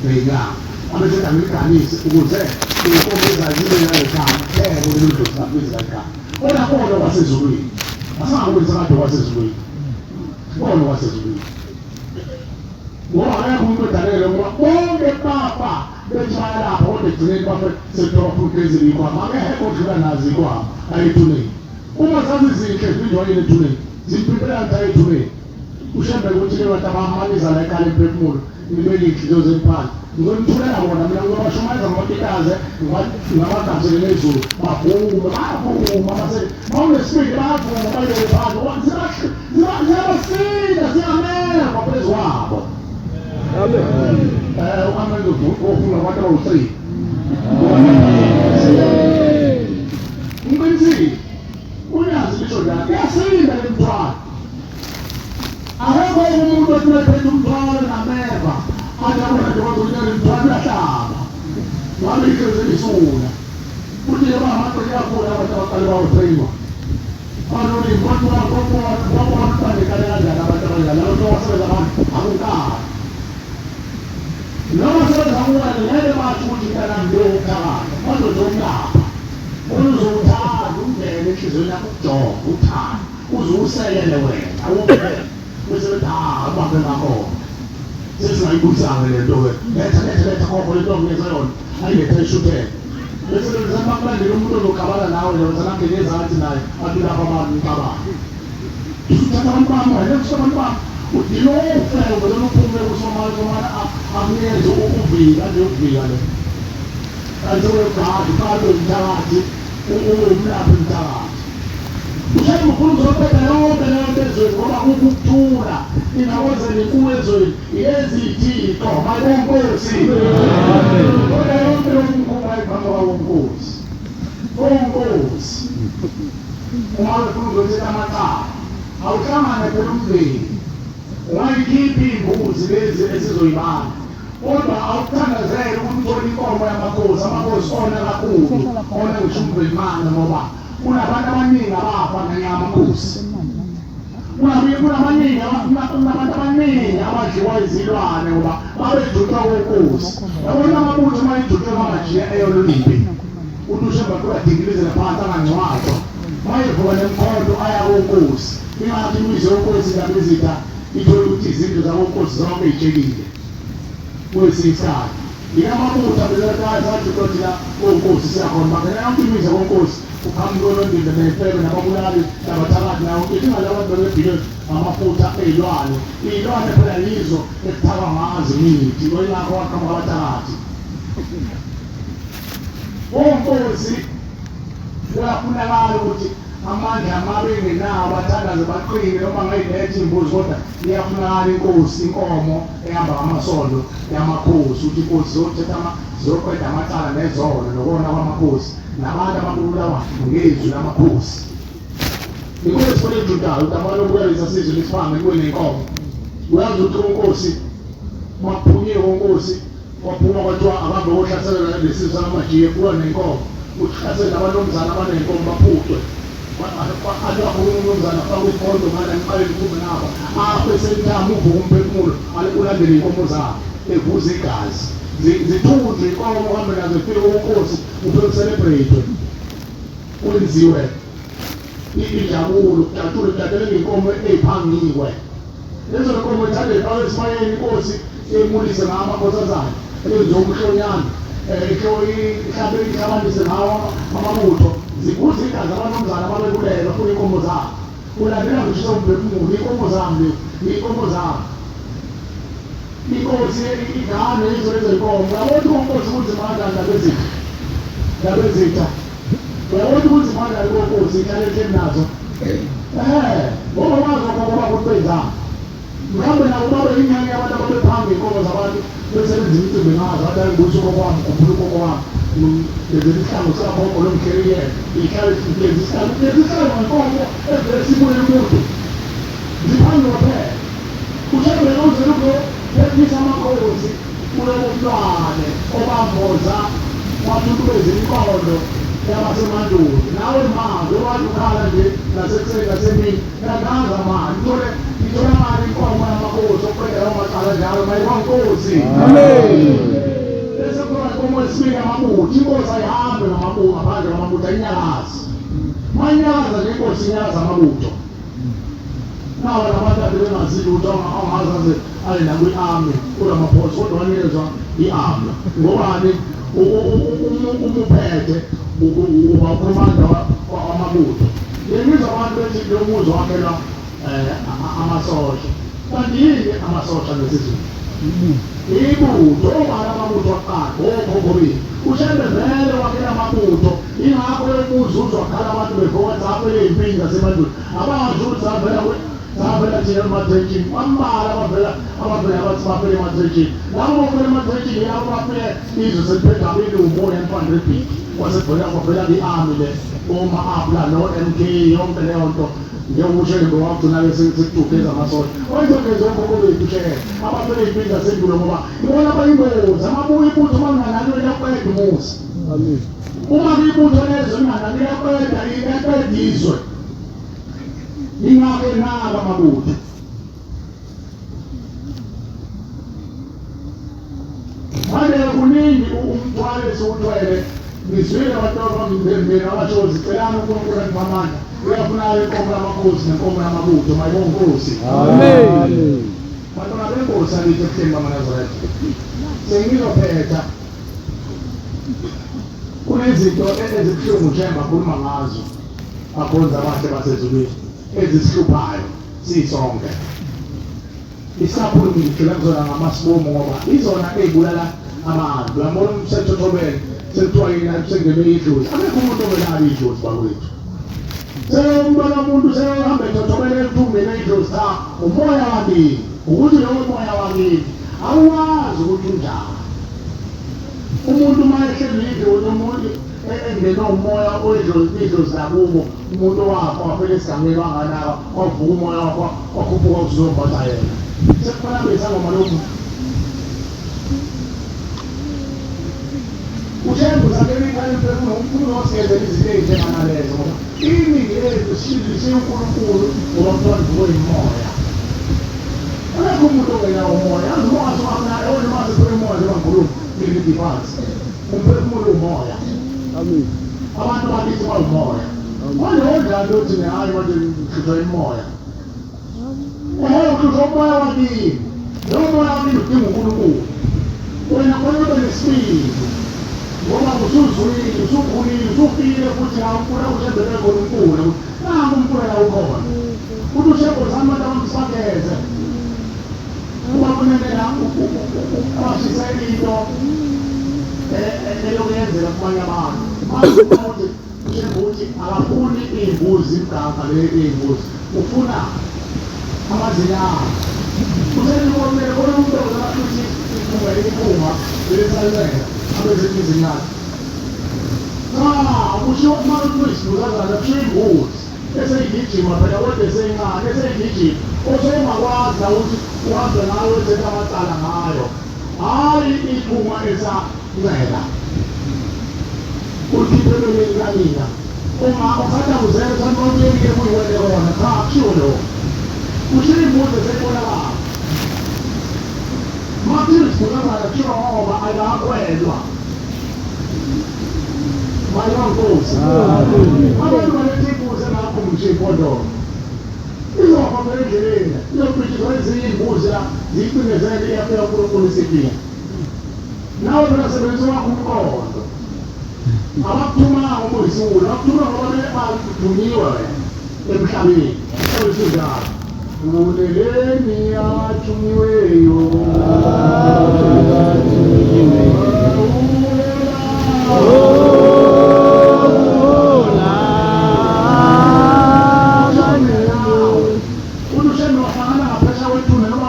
ney'nyanga abese angiliganise ukuze inkomo ezayo zibe nalekhaya ngeke lelo dlozi lapho iza ekhaya. Kodwa kona kwasezulwini asingakubenza kade kwasezulwini kona kwasezulwini ngoba akekho umuntu odalele ngoba bonke bafa bethi bayalapha kodwa ekugcineni bafe sekuthiwa bafuna ukugezela iy'khwama akekho odlula nazo iy'khwama aye ethuneni. Uma zazizinhle zivinjwa yini ethuneni? Zimpimpela nje aye ethuneni. UShembe ukuthi ke bantu abamaniza la ekhaya emphefumulo nibeke iy'nhliziyo zenu phansi. Ngizonithulela bona mina ngizobashumayeza ngamakitaze ngabagabisele nezulu bavume bayavuma base mawunesibindi bayavuma bayibeke phansi ngoba ziyabasinda ziyamela ngaphezu kwabo. Amen. Amen ufuna abantu abawu-3. Ngiqinisile. Uyazi lisho njalo. Kuyasinda le mthwalo. Akekho umuntu othi mephethe umthwalo nameva athi abona nje kwazokunyaka imthwalo uyahlaba. Ngabe ihlezi elisula. Kuthi leba amaqele kakhulu abantu abaqale bawutrainwa. Banolimi kodwa babona ukuthi kanjani abantu abanjani. Abantu abasebenza abantu akunkani. Noma sebenza kuwena ngeke basho ukuthi mntanami lowo uthakatha. Bazozomlapha. Uzowuthanda ungene enhliziyweni yakho ukujonga uthanda uze usekele wena awungene bese bethi ha ubambe ngakhona sesingayibuyisanga le nto ke letha letha letha khokho le nto ngiyenza yona ayiletha ishuthele bese bese bakulandela umuntu ozokhabana nawe nje bese nangene ezansi naye athi lapha abantu ngicabanga uthatha abantu bami wena kusho abantu bami udilofe uvele uphume kusomali somali akunikeze ukuvika nje ukuvika le kanti uyogada uqale umthakathi uwumlaphi umthakathi ushaya mkhulu uzoqeda yonke leyo nto ezweni ngoba kukho ukuthula ingakwenzela inkulu ezweni yezithixo mayibonkosi kodwa yonke leyo mkhuba iqhamuka wonkosi onkosi uma befuna ukuzothetha amacala awuhlangane phela umndeni ungayikhiphi iy'mbuzi lezi esizoyibala kodwa awukuthandazele ukuthi uthole inkomo yamakhosi amakhosi ona kakhulu ona ngisho umvelimane ngoba kunabantu abaningi abafa ngenxa yamakhosi kunabaningi kunabantu abaningi abadliwa izilwane ngoba babejutshwa konkosi yabona amabutho uma ejutshwe kwamajiya eyolulimi uthi ushemba kuyadingilizela phansi angangcwatshwa mayevuka nemkhonto aya konkosi ingathi imizi yonkosi ndabezitha ithole ukuthi izindlu zakonkosi zonke itshekile kwesinye isikhathi yinamabutho abelekazi athi thina konkosi siyakhona bangena yonke imizi yakonkosi uqhamuke onondimbe ney'febe nababulali nabathakathi nayo yonke into ingale abantu bebebhile ngamafutha ey'lwane iy'lwane phela yizo ekuthakwa ngazo imithi oyingakho waqhamuka abathakathi konkosi kuyafunakala ukuthi amandla amabi engenawo bathandaze baqine noma ngayiletha iy'mbuzi kodwa iyafunakala inkosi inkomo ehamba ngamasondo yamakhosi ukuthi inkosi zothetha ziyoqeda amacala nezono nokona kwamakhosi nabantu ababulawa ngezwi lamakhosi. Inkosi kufanele ijudayo ukuthi abantu okubulalisa sizwe lesiphambe kube nenkomo. Uyazi ukuthi unkosi makuphunyiwe unkosi waphuma kwathiwa abahambe kohlasela lesizwe sakamajiye kuba nenkomo uhlasele abanomzana abanenkomo baphucwe athi wakhuluma umnumzana afake umkhonto ngala emqaleni uphume ngapha afe sentama uvuka umphefumulo ulandele iy'nkomo zakhe evuza igazi zithunjwe inkomo uhambe nazo ifike kunkosi ufike ucelebrate kwenziwe injabulo kujatshulwe kujatshulwe ngey'nkomo ey'phangiwe lezo nkomo ithande ifake esibayeni inkosi emulise ngawo amakhosazane eyenziwe umhlonyana ihlabe ihlabanise ngawo amabutho ziguza igazi abanomzana ababebulele bafuna iy'nkomo zabo ulandela ngisho umphefumulo iy'nkomo zami lezi iy'nkomo zami inkosi ingane yizo lezo nkomo uyabona ukuthi unkosi kunzima kanjani ndabezitha ndabezitha uyabona ukuthi kunzima kanjani konkosi ihlale ehleli nazo ngoba wazi okhokho bakho ukuthi benzani. Mhlawumbe nabo babe yingxenye yabantu ababephanga iy'nkomo zabantu besebenza imicimbi ngazo, athi ngibuyisa ugogo wami, ngikhumbula ugogo wami, ngenzela isihlangu sikagogo lo ngihleli yena, ngihlale ngenza isihlangu, ngenza isihlangu ngenkomo evele sibuyele umuntu. Ziphangiwe phela. Ushembe uze ukuphephisa amakhosi kulobo mntwane obamboza wathuthubeza imiqondo yabasemandulo. Nawe manje owathi ukhala nje nasekuseni nasemini thandaza mani uthole itholakala inkomo yamakhosi okuqeda lawo macala njalo mayiba nkosi. Amen. Bese kuba inkomo yesibili yamabutho. Inkosi ayihambe ngamabutho ngaphandle kwamabutho ayinyakazi. Mayinyakaza nje inkosi inyakaza amabutho. Nawa labantu ade bengazi lutho angazi aze aye nakwi-army kuramaphosa kodwa wanikezwa i-army ngobani umuphethe uba ukhomanda wamabutho ngizwa abantu bethi lo muzi wakhelwa amasosha kanti yini amasosha ngesizulu ibutho obani amabutho aqala okhokho bethu ushembe vele wakhela amabutho ingakho umuzi uzwakhala abantu bevuka zafele ey'mpini zasemandulo abasho ukuthi zavela zavela thina ematrentshini bambala abavela abavela bathi bafele ematrentshini labo bafele ematrentshini yilabo bafike izwe seliphethe abelungu o-M Republic kwasevela kwavela i-army le oma-abla no-M K yonke leyo nto njengoba ushembe wagcina-ke sekugeza amasosha wayezogeza okhokho bethu sheke abafele ey'mpini zasendulo ngoba ibona bayingozi amabuya ibutho uma lingananiwe liyaqeda umuzi uma kuyibutho lezwe linganani liyaqeda liyaqeda izwe ingakho enaka amabutho manje kuningi umthwalo esiwuthwele ngizwile abantu abamndeni abashozi celani uNkulunkulu aniphe amandla uyafunayo inkomo yamakhosi nenkomo yamabutho mayibonge inkosi amen bantwana benkosi akithi ebuhleni bamanazaretha sengizophetha kunezinto ezibuhlungu njengoba khuluma ngazo bakhonza abahle basezulwini ezisihluphayo sisonke Isikakhulu ngigxila kuzona ngamasibomu ngoba izona ey'bulala abantu. Uyambona umthetho thobele sekuthiwa yena usengenwe idlozi. Akekho umuntu ongenalo idlozi bakwethu. Sewumbona umuntu sewuhambe ethothobele kuthiwa ungenwe idlozi. Cha, umoya wakini. Ukuthi lowo moya wakini awuwazi ukuthi unjani. Umuntu uma ehleli idlozi umuntu engenwe umoya oyidlozi idlozi lakubo umuntu owafa wafela esigangeni wanganaka wavuka umoya wakho wakhuphuka uzombatha yena sekukhona besangoma lo muntu uShembe usakele ikhaya emphefumulo umkhulu osigezela izinto ey'njenganalezo ngoba iningi lethu sishiye uNkulunkulu ngoba kuthiwa nivukwe yimoya akekho umuntu ongenawo umoya yazi umoya sokamnaka wena uma sephele umoya njengoba ngikhuluma ngilidi phansi umphefumulo umoya amen abantu bakithi bawumoya manje wonjani uthi hayi manje ngihlushwa imoya ehe uhlushwa umoya wakini lowo moya wakini udinga uNkulunkulu wena khona ube nesibindi ngoba usuzwile usukhulile usufile futhi awufuna uthembele khona uNkulunkulu nangu umfula ukhona uthi ushembo zami abantu abamsakeze uma kunenela uqwashisa into eyokuyenzeka kubanye abantu manje ukuthi ushembo uthi akafuni iy'mbuzi imganga le iy'mbuzi ufuna amazinyane uselimomele khona umuntu ozafuthi iphunga iphunga lelisancela abezinye izinyane cha kusho uma kuyisibuzazana kusho imbuzi eseyigijima phela kodwa eseyincane eseyigijima osengakwazi la ukuthi uhambe ngayo wenze amacala ngayo hhayi iphunga esancela ulikhiphe ebeleni kanina uma usanda kuzela usanqonqekile kuyiwele kona cha kushiwo lokho kushiwo imbuzi eseyibonakala makuthiwa isibhukazana kushiwo ngoba ayikakwelwa Mayonkosi. Abantu baletha imbuzi engakhumsha iy'mpondolo. Izofa phela endleleni. Izophitshizwa ezinye iy'mbuzi la ziyicindezele iyafika uNkulunkulu isifika. Nawe phela sebenzisa wakho umqondo. Abakuthumanga uma uyisiwula, bakuthuma ngoba bathunyiwe wena emhlabeni. Sebesinjalo. Uleleni athunyiweyo. Uthi uShembe wahlangana ngaphesheya kwethuna noma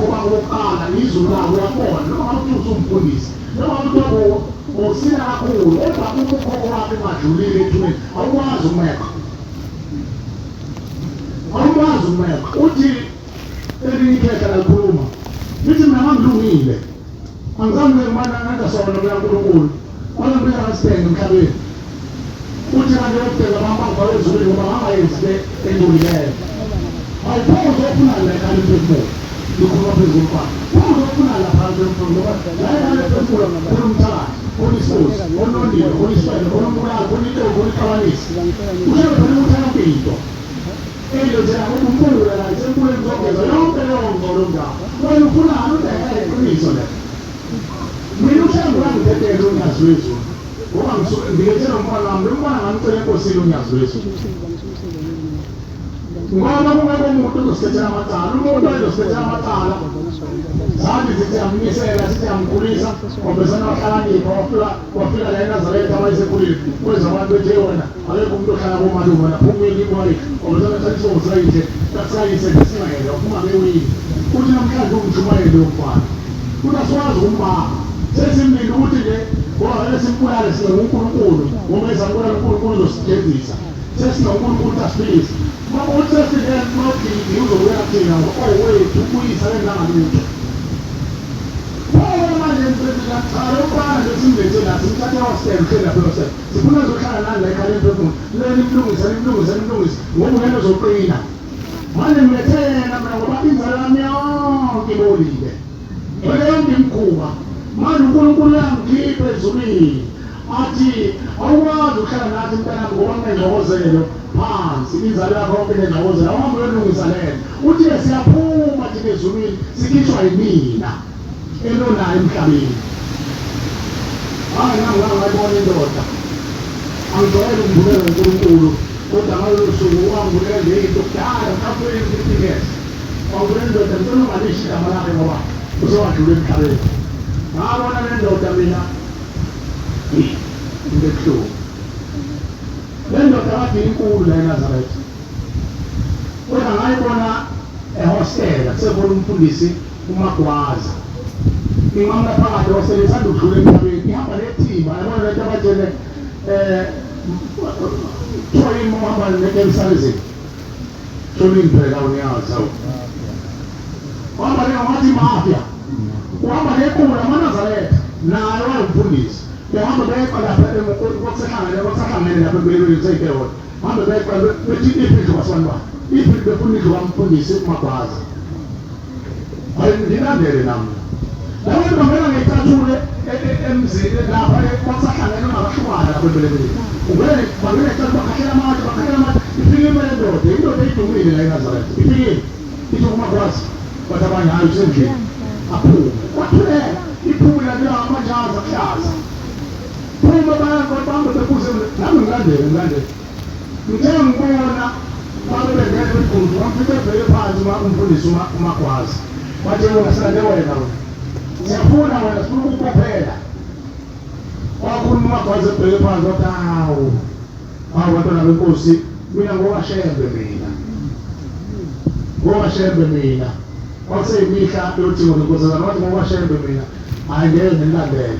Okhokho bakho bokuqala izulu labo uyakubona noma ngabe uthi usumfundisi noma umuntu usila kakhulu kodwa uma ukhokho wakhe ungadlulile ethuneni awukwazi ukumeqa awukwazi ukumeqa uthi elinye ikhehla lalikhuluma lithi mina ngangilungile angizange ngibana ngangasona mina uNkulunkulu wangibeka ngasibhenge emhlabeni uthi kanti yokubheka bamangifake ezulwini ngoba ngangayenzi le engcolileyo awupho uzofuna la ekhaya emphefumulo ngikhuluma phezu komfana pho uzofuna la phansi emphefumulo ngoba la ekhaya emphefumulo khona umthakathi khona isosi khona onile khona isifebe khona umbulali khona intombi khona ixabanisi usho phela ukuthi yonke into Eyilethela ngoba umbula la isempuleni zogeza yonke leyo ngcolo ndawo. Wena ufunani uthi eh iqiniso le. Mina uShembe uyangidedela uNyazi lwezulu. Ngoba ngisuke ngilethela umfana wami, lo mfana ngamcela enkosini uNyazi lwezulu. Ngoba kungekho umuntu ozosilethela amacala, umuntu ozosilethela amacala. Sathi sithi amnisela, sithi amkhulisa, wabesana wahlakanipha, wafika wafika la eNazaretha wayesekhulile. Kweza abantu bethi wena Akekho umuntu ohlala komalume lapho umyeni imali wabesana thatha isibongo sikayise sikayise ngesingayela waphuma bewini uthi namhlanje ungumshumayeli womfana uthi asikwazi ukumbamba sesimlinde ukuthi nje ngoba vele simbulale singuNkulunkulu ngoba ezambulala uNkulunkulu uzosijezisa sesinoNkulunkulu ukuthi asiphilise uma uthi sesinenodidi uzobuya kuthina owethu ubuyisa lengangalutho Pho manje mfethu cha lo mfana nje simlethe la simthathe hostel uhleli lapha hostel Sifuna ezohlala nani la ekhaya lemphefumulo. Leni nimlungise nimlungise nimlungise ngoba uyena ozoqina. Manje ngilethe yena mina ngoba inzalo yami yonke ibolile. Vele yonke imikhuba. Manje uNkulunkulu uyangikhipha ezulwini athi awukwazi ukuhlala nathi mntanami ngoba kunengxokozelo phansi inzalo yakho yonke inengxokozelo awuhambe uyolungisa lento uthi-ke siyaphuma thina ezulwini sikhishwa yimina enonayo emhlabeni. Hayi nami ngangayibona indoda. Angijwayele ukuvumela uNkulunkulu kodwa ngalolu suku wangivulela nje into kudala mhlawumbe uyi-50 years. Wangivulela indoda ngicela ungalisho igama lakhe ngoba usewadlula emhlabeni. Ngabona le ndoda mina into ebuhlungu. Le ndoda kade inkulu la eNazaretha. Kodwa ngayibona ehostela kusekhona umfundisi uMagwaza. Inqamula phakathi ehostela isanda ukudlula emhlabeni ihamba nethimba yabona lento abatshele eh kuthiwa yini uma uhamba nemsalizini shonini phela uniyazi awu uhamba ne ngathi mafia uhamba nekula amanazaretha naye wayemfundisi behamba beqa lapha kwakusehlangene kwakusahlangene lapha empeleni seyintewona Hambe beqa bethi iphi indlu kaSibani iphi befuna indlu kamfundisi uMagwaza. Hayi ngilandele nami. Labantu bangena ngecathule emzini lapha kwakusahlangene ungabahlukana lapha empeleni. Ungene bangena ecathule bakhahlela amatshe bakhahlela amatshe ifike imele indoda indoda idumile la eNazaretha ifikile ithi uMagwaza bathi abanye hayi usendlini aphume kwathuleka iphumula amajazi akuhlaza Phuma bayabamba bekuze nami ngilandele ngilandele. Ngithe ngibona babe bengena emigudu bamfice ebheke phansi uma umfundisi uma umagwazi. Wathi wena silande wena wena. Siyafuna wena sifuna ukukubophela. Wakhuluma umagwazi ebheke phansi wathi hawu. Hawu bantwana benkosi mina ngokashembe mina. Ngokashembe mina. Kwaseyimihla yothingo lenkosazana wathi ngokashembe mina. Hayi ngeke ngilandele.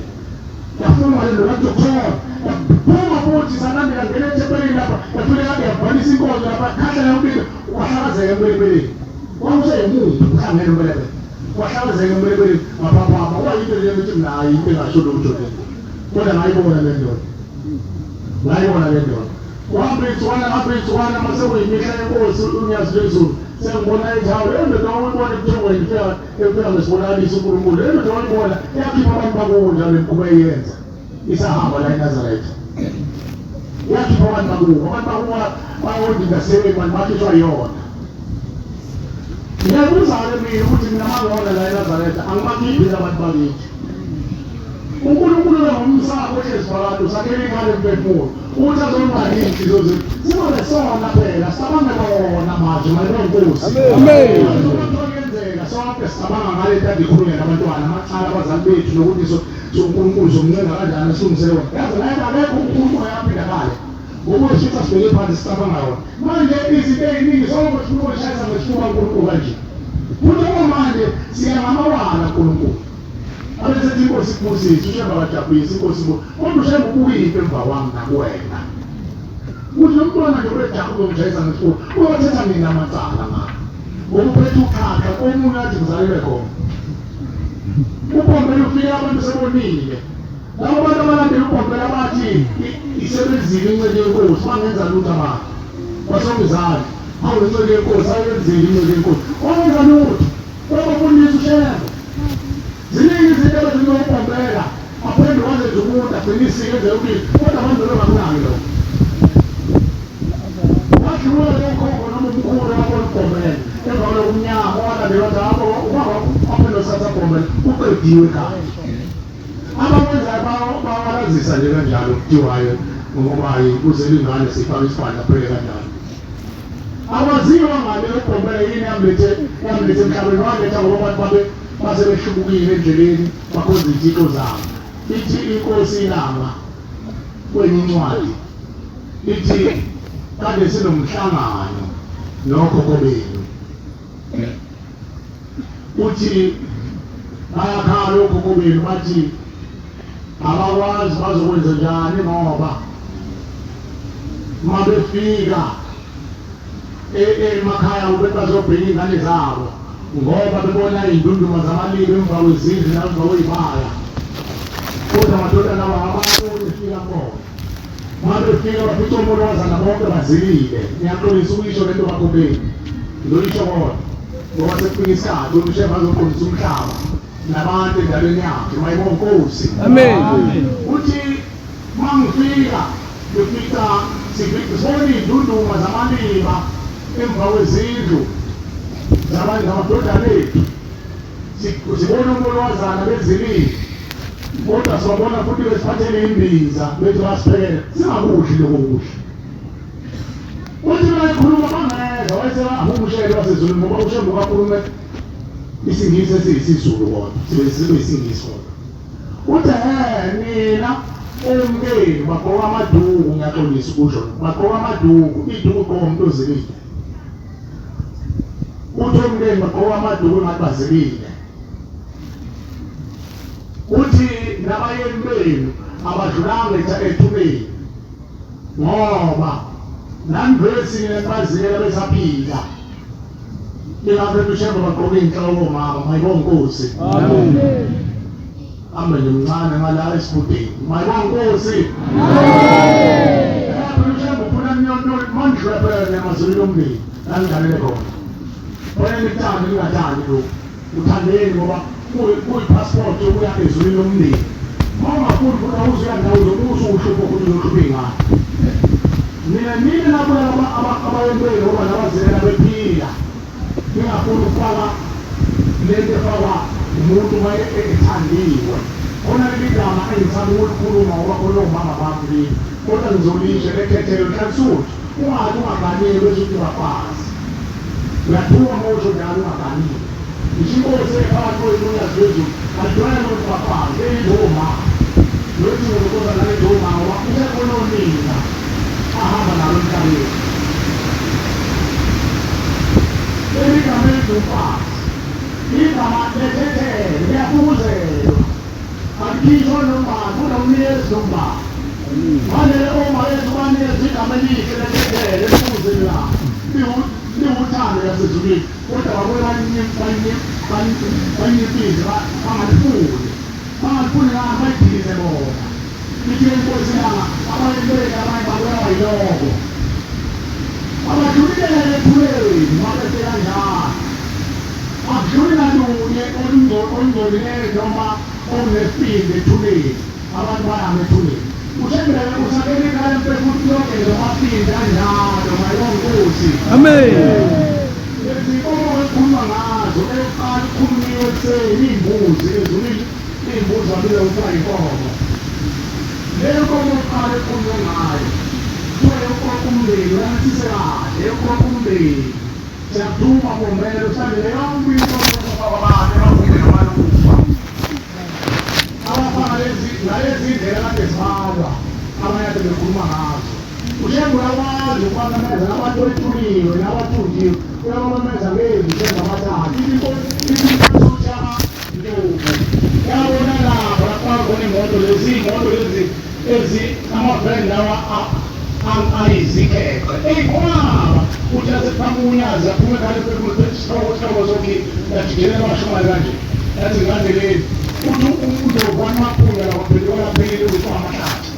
Yafunga le ndoda yathi ukhona. Yaphuma futhi salandela ngena ethempelini lapha. Yafike kade yabhalisa inkonzo lapha khahla yonke into. Wahlakazeka empelempeleni. Wawuseyimuntu uhlangene umbelebele. Wahlakazeka empelempeleni waphaphama. Kwayinto le ukuthi mina hayi into engasho lutho le. Kodwa ngayibona le ndoda. Ngayibona le ndoda. Uhamba iy'nsukwana hamba iy'nsukwana mase kuyimihla yenkosi unyazi lwezulu. Sengibona injawo leyo ndoda wawuyibona ebuthongweni ifika Efika ngesibonakalisa uNkulunkulu. Le ndoda wayibona yakhipha abantu bakubo njalo lemikhuba eyenza. Isahamba la eNazaretha. Yakhipha abantu bakubo. Abantu bakubo bayodinga seweni manje bakhishwa yona. Ngiyabuza-ke mina ukuthi mina mangona la eNazaretha angibakhiphi abantu bakithi. uNkulunkulu ke ngomsakho ohlezi phakade usakhela ikhaya lemphefumulo ukuthi azonqanda iy'nhliziyo zethu sibabe sona phela sicabange kona manje mayebe nkosi amen kuyenzeka sonke sicabanga ngale nto andikhulunywa nabantwana amacala abazali bethu nokuthi so uNkulunkulu uzomncenga kanjani asilungisele wona yazi la akekho uNkulunkulu ayaphindakale ngoba ushitha sibheke phansi sicabanga yona manje izinto ey'ningi sonke sifuna ukushayisa ngesifuba uNkulunkulu kanje. Futhi okwamanje siya ngamawala uNkulunkulu. Abesethi inkosi ikubusise, uShembe akajabulisi inkosi ibu. Kodwa uShembe ubukiphi emva kwami nakuwena. Uthi lo mntwana nje ubejaha uzongijayisa ngesifuba. Uyothetha nini amacala ngakho? Ngoba uphethe uqhaqha komunye athi ngizalelwe khona. Upombela ufike abantu sebonile. Labo bantu abalandela upombela bathi isebenzile inceke yenkosi bangenza lutho abantu. Basongizana. Awu inceke yenkosi ayenzile inceke yenkosi. Wangenza lutho. Wabafundisa uShembe. Ziningi izinto ebezinokupombela. Aphenduka azenze umuntu agcine isiko enze yonke into. Kodwa abantu bebengakunaki lokho. Wadlula lowo khokho noma umkhulu owabona uBhombela emva kwalokho umnyama owalandela wathi habo ubaba waphendula usatha Bhombela uqediwe ekhaya. Abakwenzayo bawalazisa nje kanjalo kuthiwa hhayi ngoba kuzele ingane sifake isibandla kuphele kanjalo. Akwaziwa ngale uBhombela yini yamlethe yamlethe emhlabeni waletha ngoba abantu babe base behlubukile endleleni bakhonza izithixo zabo. Ithi inkosi ilanga kwenye incwadi ithi kade sinomhlangano nokhokho benu uthi bayakhala okhokho benu bathi abakwazi bazokwenza njani ngoba uma befika emakhaya ukuthi bazobheka iy'ngane zabo ngoba bebona iy'ndunduma zamaliba emva kwezindlu namva kwey'baya kodwa amadodana abo ababoni efika kubona uma befika bafica omolwazana bonke bazilile ngiyaxolisa ukuyisho le nto bakhokheli ngizoyisho kodwa ngoba sekufika isikhathi ukuthi ushembe azoqondisa umhlaba nabantu endaweni yakhe mayibonga inkosi amen uthi mangifika ngifica sibona iy'ndunduma zamaliba emva kwezindlu zamadodana ethu sibona umolwazana bezilile kodwa sibabona futhi besiphathele imbiza bethi basiphekele singakudli lokho kudla uthi mayekhuluma bangeza wayesehumushele wasezulwini ngoba ushembe ukakhulume isingisi esiyisizulu kodwa sibe sibe isingisi kodwa uthi he nina omkenu bagqoka amaduku ngiyaxolisa ukusho bagqoka amaduku iduku igqoka umuntu ozilile uthi omkenu bagqoka amaduku engathi bazilile uthi nabayeni benu abadlulanga ethubeni ngoba nani vele sine bazile besaphila Ingakho uShembe bagqoka iy'nhloko omama mayibonga inkosi Amen. Amen mncane ngala esigudeni mayibonga inkosi Amen. uShembe ufuna mandlula phela nemazulwini omndeni la ngiganele khona Wena nikuthande ningathandi lokhu uthandeni ngoba kuyi-passport yokuya ezulwini lomndeni uma ungafuni futhi awuzuya ndawo uzobusa uhlupho futhi uzohlupha iy'ngane nina nini nabulala abayentweni ngoba nabazilela bephila ningafuni ukufaka lento efakwa umuntu uma ethandiwe khona leli gama engithanda ukulikhuluma ngoba khona omama bami kini kodwa ngizolisho lekhethelo nhlansuthi ungathi ungaganile bese uthi bafazi Uyathuka uma usho njalo ungaganile. Ngisho inkosi ephakathi kwethu uNyazi lwezulu alidwele ukuthi bafazi eyingomama. Lothi ngokukoza nale ngomama ngoba usekhona onina ahamba nalo emhlabeni. Leli gama elithi umfazi igama lethethelo liyafukuzelwa alikhishwa nombani kunomnikezi nombani. Manje oma yethu banikeza igama elihle lethethelo elifukuzelwayo liwuthando lasezulwini kodwa babuye banciphise bangalifuni bangalifuni ngani bayidilize bona ithi inkosi ilanga abanye bethu abanye babulawa yiloko abadlulilele ethuleni mabese kanjalo akudluli nalunye olungcolileyo noma olunesibindi ethuleni abantu bayama ethuneni uthembele usakele ikhala emphefumulo uyogeza amapinda kanjalo mayonkosi amen lezinkomo ekhuluma ngazo eyokuqala ikhulunyiwe ekuseni iy'mbuzi ezulwini iy'mbuzi babiza kuthiwa yinkomo leyo nkomo yokuqala ekhulunywe ngayo kuthiwa eyokuqoqa umndeni uyanethise kahle eyokuqoqa umndeni siyakuthuma bombele uhlangele yonke into yokufa kwabantu ebavukile noma lokufa Abafana lezi ngalezi ndlela kade zibalwa abanye kade bekhuluma ngazo. UShembe uyakwazi ukubamemezela abantu bethuliwe nabathunjiwe. Uyawamemeza ngezwi njengamathathu. Inkosi uShaka Ndlovu yabona lapha lapha khona imoto lezi imoto lezi ezi ama-van lawa ayizikheqe. Eyi qwaba uthi aseqhamuka unyazi aphuma ekhaya ephefumule phethe isihloko isihloko sokhi yajigelela abashumayeli kanje yathi ngilandeleni uthi uNdlovu wanqaphula lapha phenduka laphelile ukuthi amahlathi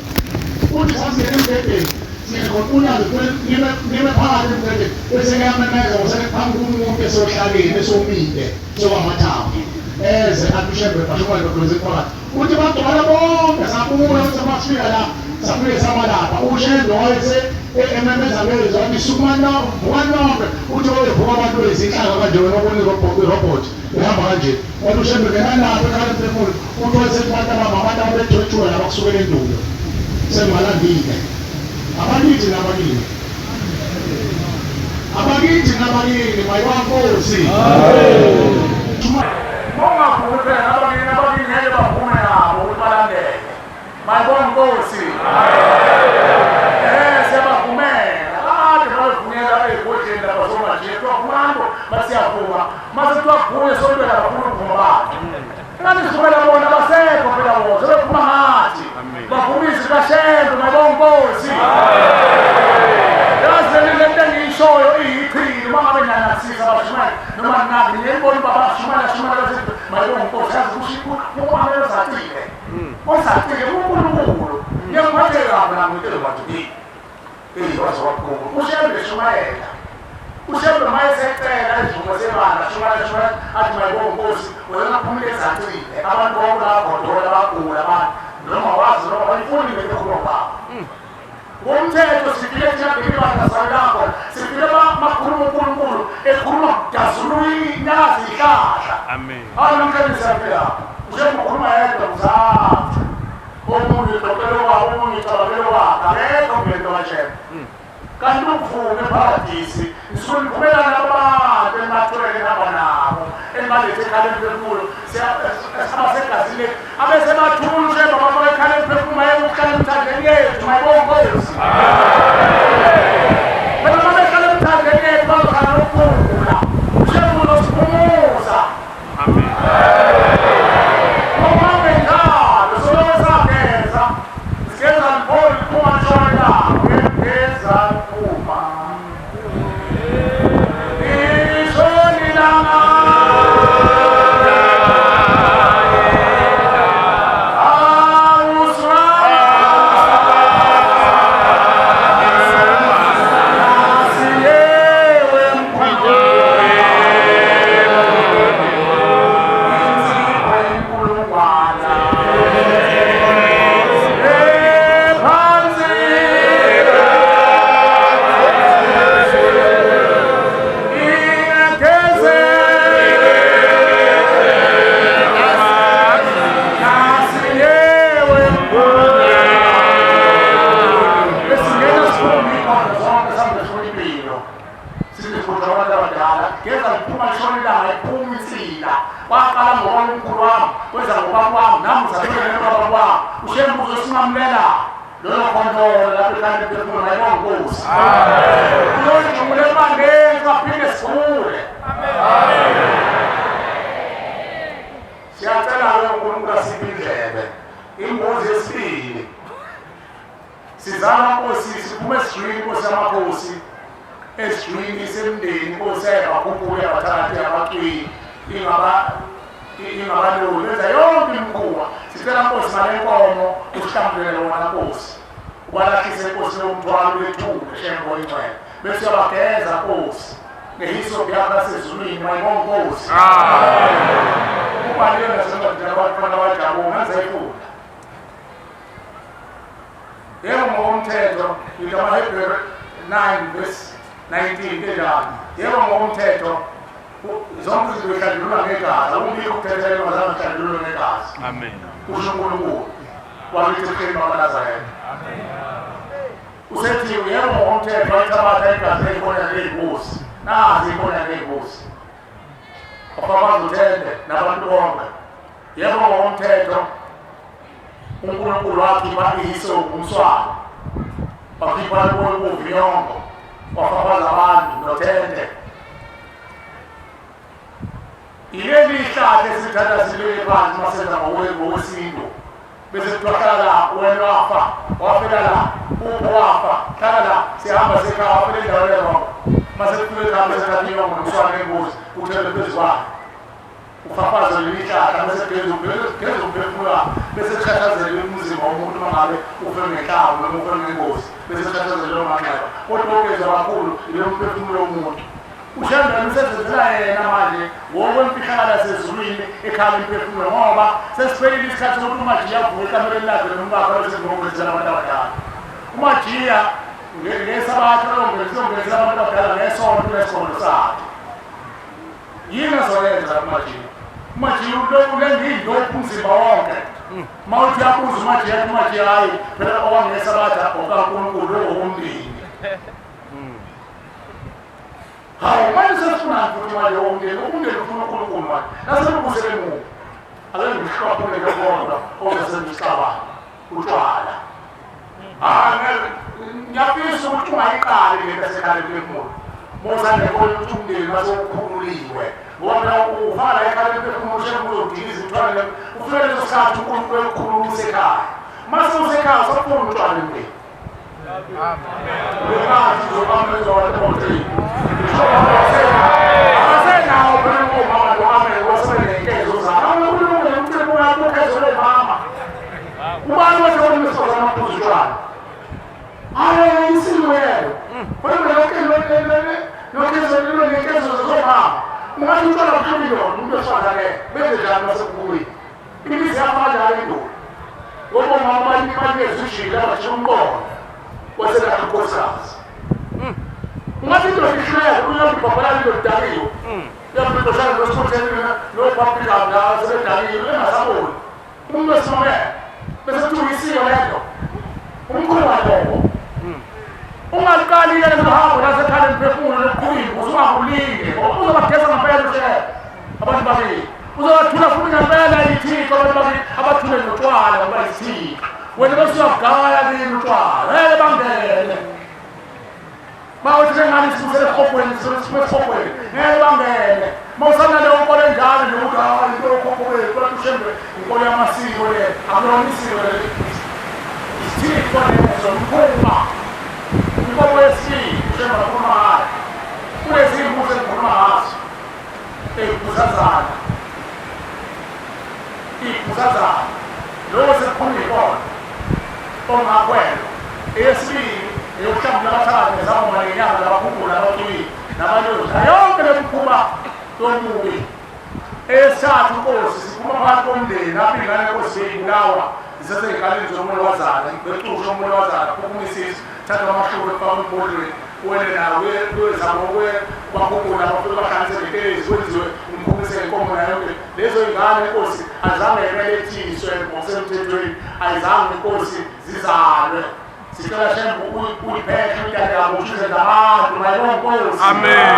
uthi sasingena embhedeni Nime phakathi emgwaqeni bese kuyamemeza kuseneqhamuka umuntu esohlakeni esomile sokwamathambo eze athi ushembe bashumayele bagqoze phakathi uthi bagcwala bonke sabuya uthi masifika la safike sabalapha ushembe wayese ememeza ngezwi wathi sukuma vukani nonke uthi wayevuka abantu beyizinhlaka kanje wena obona irobhothi ihamba kanje wathi ushembe ngenani lapho ekhala emphefumulo uthi wayesethi bantu abama abantu ababethwethuka laba kusukela endulo sengibalandile Abakithi nabakini. Abakithi nabakini mayiwankosi. Mongavumi phela nabakini nabakini ngeke bavume nabo ukuthi balandele. Mayibonga inkosi. Eh siyabavumela. Kade babevunyelwa ey'godleni lapha somanje kuthiwa vumani basiyavuma. Mase kuthiwa vume esontweni abafuna ukuvuma bakhe. Ngathi sivumela bona basekho phela bona sebephuma ngathi. Bavuma izwi kaShembe mayibonga inkosi. Yazi le nto engiyishoyo iyichilo uma ngabe ngiyanasisa abashumayeli noma nami ngiyibona ubaba ashumayela ashumayela bese mayibonga inkosi yazi kusho uma ozacile. Ozacile uNkulunkulu. Ngiyangiphatheka kabi nami ngitshele bathi hey. Hey waze wabuhlungu. UShembe eshumayela. UShembe mayesecela izivumo sebandla shumayela shumayela athi mayibonga inkosi wena ngaphumile ezacile abantu bonke bagodola bagula abantu noma wazi noma bayifuni lento ekhuluma baba. Ngomthetho sifike thina ibandla salakho sifike makhuluma uNkulunkulu ekhuluma dazulula inyazi ihlahla. Amen. Hayi namhlanje siyafika. Njengoba ukhuluma yedwa mzansi. Omunye uxoxela okwakhe, omunye ucabangela okwakhe. Akekho kule nto kaShembe. Kanti ukuvume ePharadisi nisuke nivumelana nabantu enibathwele enihamba nabo enibalethe ekhala emphefumulo abasegazini lethu abese bathula uShembe abafaka ekhala emphefumulo mayeke ukuhlala emthandeni yethu mayibonga inkosi. Phela uma behlala emthandeni yethu bazokhala nokugula. UShembe uzosiphumuza. Geza liphuma lishona ilanga liphuma insila waqala ngobaba omkhulu wami weza ngobaba wami nami ngizalelwe nobaba wami ushembe uzosinqamulela lolo khondolo lapho ekhanda emphefumulo mayibonga inkosi uyojumula ebandeni saphinde sikhule siyacela-ke unkulunkulu asiphe indlebe imbuzi yesibili Sizama Nkosi siphume esijwini Nkosi yamakhosi esijwini semndeni Nkosi ayabakhuphula yabathatha yabacwili ingaba ingabaloli benza yonke imikhuba sicela Nkosi ngale nkomo usihlambulele wona Nkosi ubalahlise Nkosi lo mthwalo wethuke shembo ingcwele bese uyabageza Nkosi ngehisopi yakho yasezulwini mayibonga Nkosi ubhaliwe nasencwadini abantu abajabula ngazayifunda Yebo ngokomthetho, ngithi amaHebheru 9 verse 19 enjani? Yebo ngokomthetho zonke izinto zihlanjululwa ngegazi, akubikho ukuthethelelwa ngazange kuhlanjululwe ngegazi. Amen. Kusho uNkulunkulu wakithi ebuhleni bamaNazaretha. Amen. Usethi yebo ngokomthetho wayithabatha igazi ley'nkonyane ley'mbuzi. Nazi iy'nkonyane ley'mbuzi. Wafafaza uthende nabantu bonke. Yebo ngokomthetho uNkulunkulu wakhipha ihisopu umswani wakhipha uvinyongo wafafaza abantu nothende. Yileli ihlathi esithatha silibeke phansi uma senza ngokwesintu bese kuthiwa hlala la wena wafa wafela la upho wafa hlala la sihamba sekhaya wafela endaweni erongo uma sekufika ekhaya bese thatha inyongo nomswane ngembuzi uthelwe phezu kwayo ufafaze leli hlahla bese geza umphefumulo bese kuchashazela umzimba womuntu uma ngabe ufe ngenhlabu noma ufe ngengozi bese kuchashazela loo manxeba kodwa ogezwa kakhulu ilo mphefumulo womuntu. UShembe usezenzela yena manje ngokwemfihlakalo yasezulwini ekhala imphefumulo ngoba sesiphelile isikhathi sokuthi uMajiya avuke ekamereni lakhe nomkakhe abesengomenzela abantu abadala. UMajiya ngesabatha uyongenzela abantu abadala ngesonto nesigono sakhe. Yini azoyenza uMajiya? UMajiya ulenga indophu umzimba wonke. Uma uthi uyabuza uMajiya, uMajiya hhayi phela owangesabatha okaNkulunkulu owokomndeni. Hawu manje sesifunani futhi manje umndeni umndeni ufuna uNkulunkulu manje naselubusele emuva ake ngihlwaphule kodwa ozasengisixabana utshwala ngiyafisa ukuthi ungayiqali lento esekhala emphefumulo musa nekona ukuthi umndeni masewukhululiwe ngoba phela ufaka la ekhala emphefumulo ushembe uzodiliza imithwalo ufike leso sikhathi uNkulunkulu ekukhulula usekhaya mase usekhaya usafuna utshwala emndeni Abasenawo phela umama lo amen wasebenenkezo zabo. Awukulungile umcimbi wakho ukhezo lomama. Ubani wathi wona wesifazane waphuza utshwala? Hayi isilo yelo. Kodwa lokho lokhezo lenkezo zomama. Ungathi utshwala buhlungu lona umuntu wesifazane benze njani masekubuyi. Imizi yafana indoda. Ngoba omama banikeza ujiki abashiya umqondo waselakha unkosikazi. Ungathi indoda ihluleke uyobhabhala indoda idakiwe. Uyabhixoshana nosikhotheni nobhabhikamu la sebedakiwe engasaboni. Umuntu wesimame bese kuthiwa isiko lento. Umkhuba lowo. Ungaliqali-ke lolu hambo lasekhala emphefumulo lokuqhubika usungakulinge ngoba uzobageza ngempela ushele abantu babili uzobathula futhi ngempela ithixo abantu babili abathule notshwala ngoba yithixo wena bese uyabugaya kini utshwala ngeke bangene mawuthi lengane isibusele esihogweni sibusele esihogweni ngeke bangene mawusanaleyo nkolo enjalo nje ukuthi hayi into yokhokho bethu bathi ushembe inkolo yamasiko le akulona isiko le isithixo leso mkhuma inkomo yesibili ushembe akhuluma ngayo kulezi mbuzi engikhuluma ngazo Iybhuzazana. Iybhuzazana. Lowo sekukhuluma ikona. Ongakwelo. Eyesibili eyokuhlambula abathakathi nezangoma nenyanga nabakhumbula abacwili nabantu yonke le mkhuba yomubi. Eyesithathu inkosi siphuma phakathi komndeni lapho ingane yenkosi beyibulawa zisesey'nkaleni zomolokazana becusha umolokazana phuphuma isisu thatha amahlubo efakwe embodlweni wena nawe uyezama bakhuphula bafike bahlanganise ngentelezi kwenziwe umkhumise ngenkomo nayo yonke lezo ingane inkosi azange ibelethiswe ngokusemthethweni ayizange inkosi zizalwe sicela shembe uyiphethe umntana yabo ushize ngabantu mayibonga inkosi amen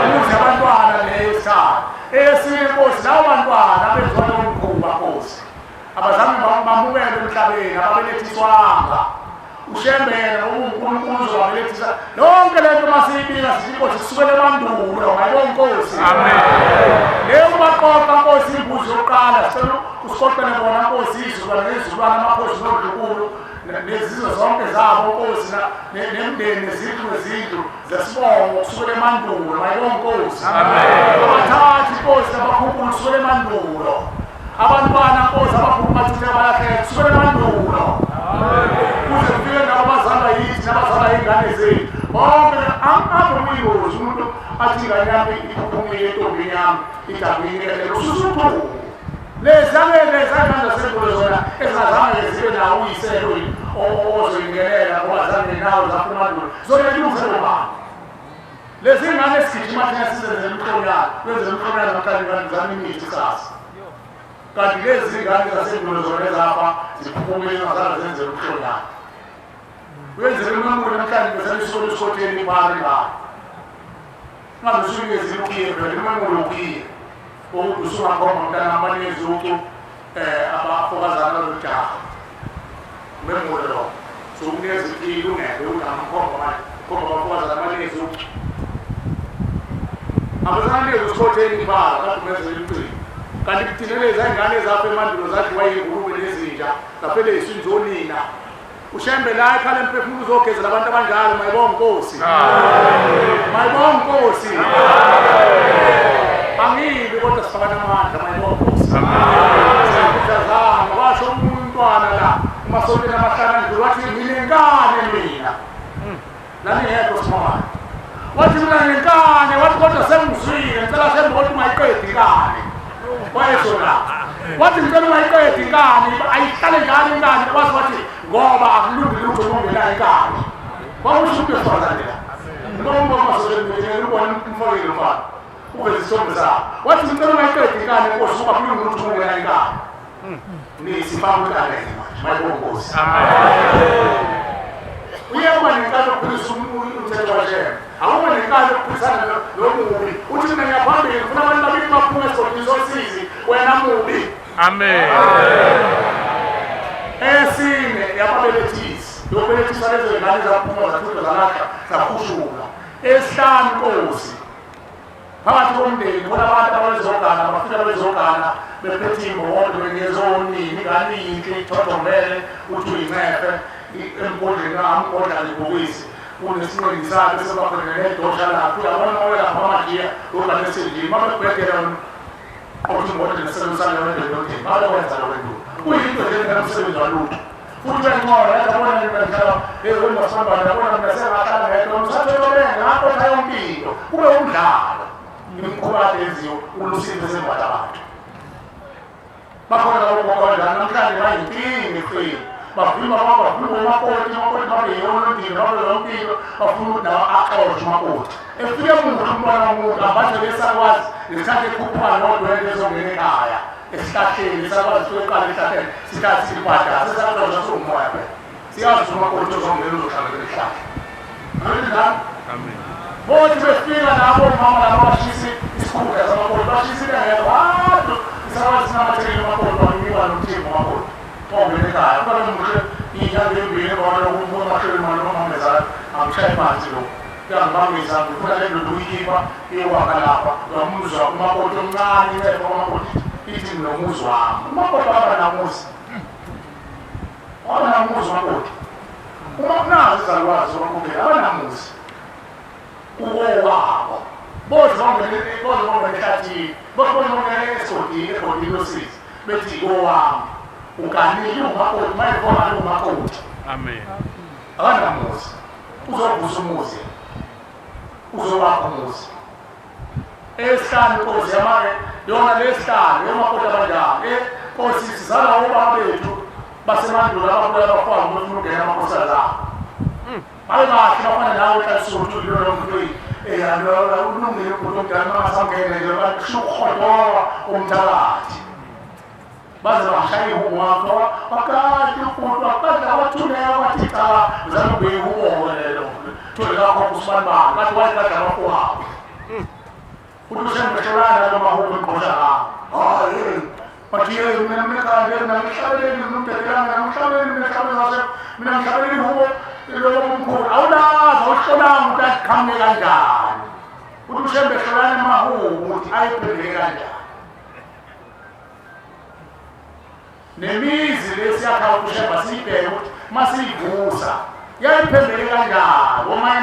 ukuze abantwana leyo sikhathi eyesine inkosi lawo bantwana abenziwa lowo mkhuba nkosi abazange bamukele emhlabeni ababelethiswanga uShembe yena uNkulunkulu uzobabelethisa yonke lento masiyibika sithi inkosi kusukela emandulo ngayibonga inkosi amen leyo ubaqoqa nkosi imbuzi yokuqala sicela usiqoqele bona nkosi izizukulwane nezizukulwane amakhosi nodlukulu nezizwe zonke zabo nkosi nemndeni nezindlu nezindlu zesibongo kusukela emandulo mayibonga inkosi amen abathathi inkosi abakhuphula kusukela emandulo abantwana nkosi abaphuma bathuthe balahleka kusukela emandulo kuze kufike nabo abazalwa yithi nabazalwa yiy'ngane zethu bonke ave kuyingozi umuntu athi ingane yami iphuphumile entombini yami idabuyinikelela ususa uthungu lezake lezangane zasendulo zona ezingazange zibe nawo uyiselo ozoyingenela ngoba zange nawo zaphuma emandulo zona ilungiselo bani lezi ngane esigijima thina sizenzela umhlonyana wenzela umhlonyana namhlanje kanti zami imithi kusasa kanti lezi ngane zasendulo zona ezafa ziphuphumile zingazange zenzele umhlonyana wenzela umemulo namhlanje beselisolo isikhotheni ibhari ngayo ngabe usunikezile ukhiye phela umemulo ukhiye wokuthi usungakhomba mntana abanikeza ucu um abafokazana lolujaha umemulo lo so ukunikeza ilungelo ukuthi angamkhomba manje khomba abafokazana abanikeza ucu Abazange usikhotheni ibala kade umenzela umcimbi. Kanti kuthina lezi ingane ezafa emandulo zadliwa yingulube nezinja, zafele iziswini zonina. Ushembe la ekhala emphefumulo uzogezela abantu abanjalo mayibonga Nkosi. Mayibonga Nkosi. Angilwi kodwa sifakana amandla mayibonga Nkosi. Siyakhuthazana washo umntwana la emasontweni amahlanu andlula wathi nginenkani mina. Nami ngekho simamane. Wathi mina ngenkani wathi kodwa sengizwile ngicela shembe kodwa ungayiqedi inkani. Wayesho la. Wathi ngicela ungayiqedi inkani ayihlale njalo inkani wathi wathi ngoba akulungi lutho uma ungenayo inkani. Kwakusho umuntu wesifazane la. Noma uma social media ubona umfakile mfana. Uveze isithombe sakho. Wathi ngicela ungayiqedi inkani nkosi ngoba akulungi lutho uma ungenayo inkani. Nisifaka inkani manje. Mayibonga Nkosi. Amen. Uyaba nenkani yokuphilisa umthetho kaShembe. Awuba nenkani yokuphilisana nomubi. Uthi mina ngiyaphambili ngifuna abantu babili baphume esigodini sosizi wena mubi. Amen. Esine yababelethisi. Yokubelethisa lezo zingane zaphuma zathutha zalahla zakhushulwa. Esihlanu Nkosi. Phakathi komndeni khona abantu ababezogana bafika bezogana bephethe imoto bengezonini ingane iyinhle ithothombele uthi uyincefe emgodleni amgodla libhokisi kunesinqeni sakhe sebakhona nedosha lakhe uyabona uma welapha amajiya ogane esendlini uma bekubhedela othi imoto nesebenzisana leyo ndodeni babekwenza lokho endulo kuyinto nje engenamsebenzi walutho futhi uyancola yathi yabona mina ngihlala ezweni masibambane yabona mina sengahlala ngedwa ngisathololenge ngaqotha yonke into kube umdlalo imikhuba kade yenziwe ulusiphe sembatha abantu bakhona labo gogo abanjalo namhlanje bayinkinga efeni bavimba bavimba umakoti umakoti babe yonondini babe yonke into bafuna ukuthi nawo axoshwe umakoti efike muhle umntwana womuntu ambathe besakwazi ngesikhathi ekhuphuka nodwendwe ezongena ekhaya esihlahleni sakwazi siyoqala esihlahleni sihlala sibhada sesaqoza siwumoya phela siyazi ukuthi umakoti ozongena uzohlala kuleli hlahla angithi njalo Amen. Bothi befika labo mama laba bashisa isikhundla samakoti bashisa into engekho bantu isakwazi sinamathelile umakoti wanikwa nomthimba umakoti ongena ekhaya kuba muhle iy'nyanga embili emva kwalokho umuntu amahlelo imali omamezala angishaye phansi lokhu Uyangibambisa ngifuna le ndoda ukuyikhipha iyokwakha lapha. Uyamuzwa umakoti omncane incefa kwamakoti ithi nginomuzi wami. Umakoti waba namuzi. Waba namuzi umakoti. Uma kunazo izalukwazi zomakhokhela abanamuzi. Kukowabo. Boze bangene boze bangene ehlathini. Boze bangene esigodini egodini losizi. Bethi kowami. Uganile umakoti mayekhona umakoti. Amen. Akanamuzi. Uzovusa umuzi. Uzowakha umuzi. Esihlanu inkosi yamake yona lesihlanu yomakoti abanjani. Eh Nkosi sizala obaba bethu basemandulo ababulala abafowabo befuna ukungena amakhosikazi abo. Babe bahle bafana nawe uHlalisuthu lolo mntwi. Eh ulungile ubhuti omdala mangasangene nje bakusho ukuhodoka umthakathi. Baze bashaya ihubo ngakho wakade ubhuti wakade wathuleka wathi cha ngizama ukubheka ihubo lelo thole kakho usibanibani kathi wayekade abafowabo uthi usembehlolana nalo mahubo engqosha ngawo hayi bathi yey mina mina khaya mina ngihlabeleli mina umdedelanga mina ngihlabeleli mina ngihlabeleli ngase mina ngihlabeleli ihubo lolo mkhulu awulazi awuhlolanga ukuthi aqhamuke kanjani uthi usembehlolana emahubo ukuthi ayiphendule kanjani Nemizi le siyakha ukushemba siyibheke ukuthi uma siyivusa yayiphembeke kanjani omanye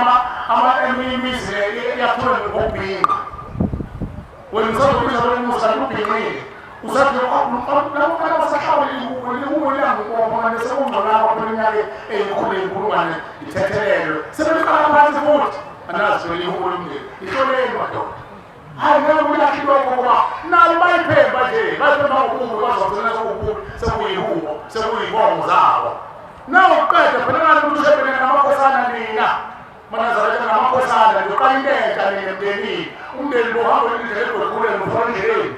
eminye imizi yakhula ngokubhinqa wena usazobiza lomuzi kanti ubhinqile usathi labo basahlawula ihubo lihubo liyangukomo manje sekungcolako phela iminyaka eyikhulu eyinkulungwane lithethelelwe sebeliqala phansi futhi anazi phela ihubo lomndeni lihloleni madoda Hayi ngeke kulahle lokho ngoba nabo bayiphemba nje bayiphemba ngobubi bazogcina sekuwububi sekuyihubo sekuyibongo zabo. Nawuqeda phela ngani ukuthi ushebene namakhosana nina manazaretha namakhosana nje uqala into entsha nina emndenini umndeni bohamba indlela egqugquleni ufuna endleleni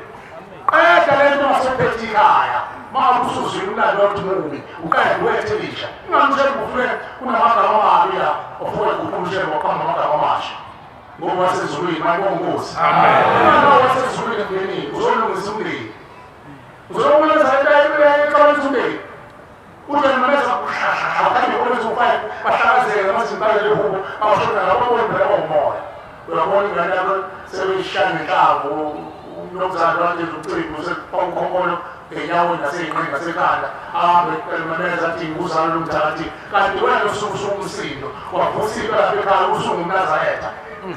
qeda le nto masephethe ikhaya uma usuzwile umlando wakuthi mubi uqede wethe lisha ungani ushembe ufike kunamagama amabi la ufike uguqula ushembe waqamba amagama amasha Ngoba wasezulwini mayibonga inkosi. Amen. Uma wasezulwini emndenini uzolungisa umndeni. Uzolungisa into exabanisa umndeni. Uthi wena meza kuhlahla ubeza ufive bahlakazeke noma zimpale lehubo bashona labo babona phela bawumoya. Uyabona ingane yakho Isishaya ngenhlamvu umnumzane walenza umcimbi usekufaka ukhonkolo ngenyaweni naseyinqeni nasekhanda ahambe ememeza athi nguzalo lomthakathi kanti wena usuke usumsindo wavusa into lapha ekhaya usungumnazaretha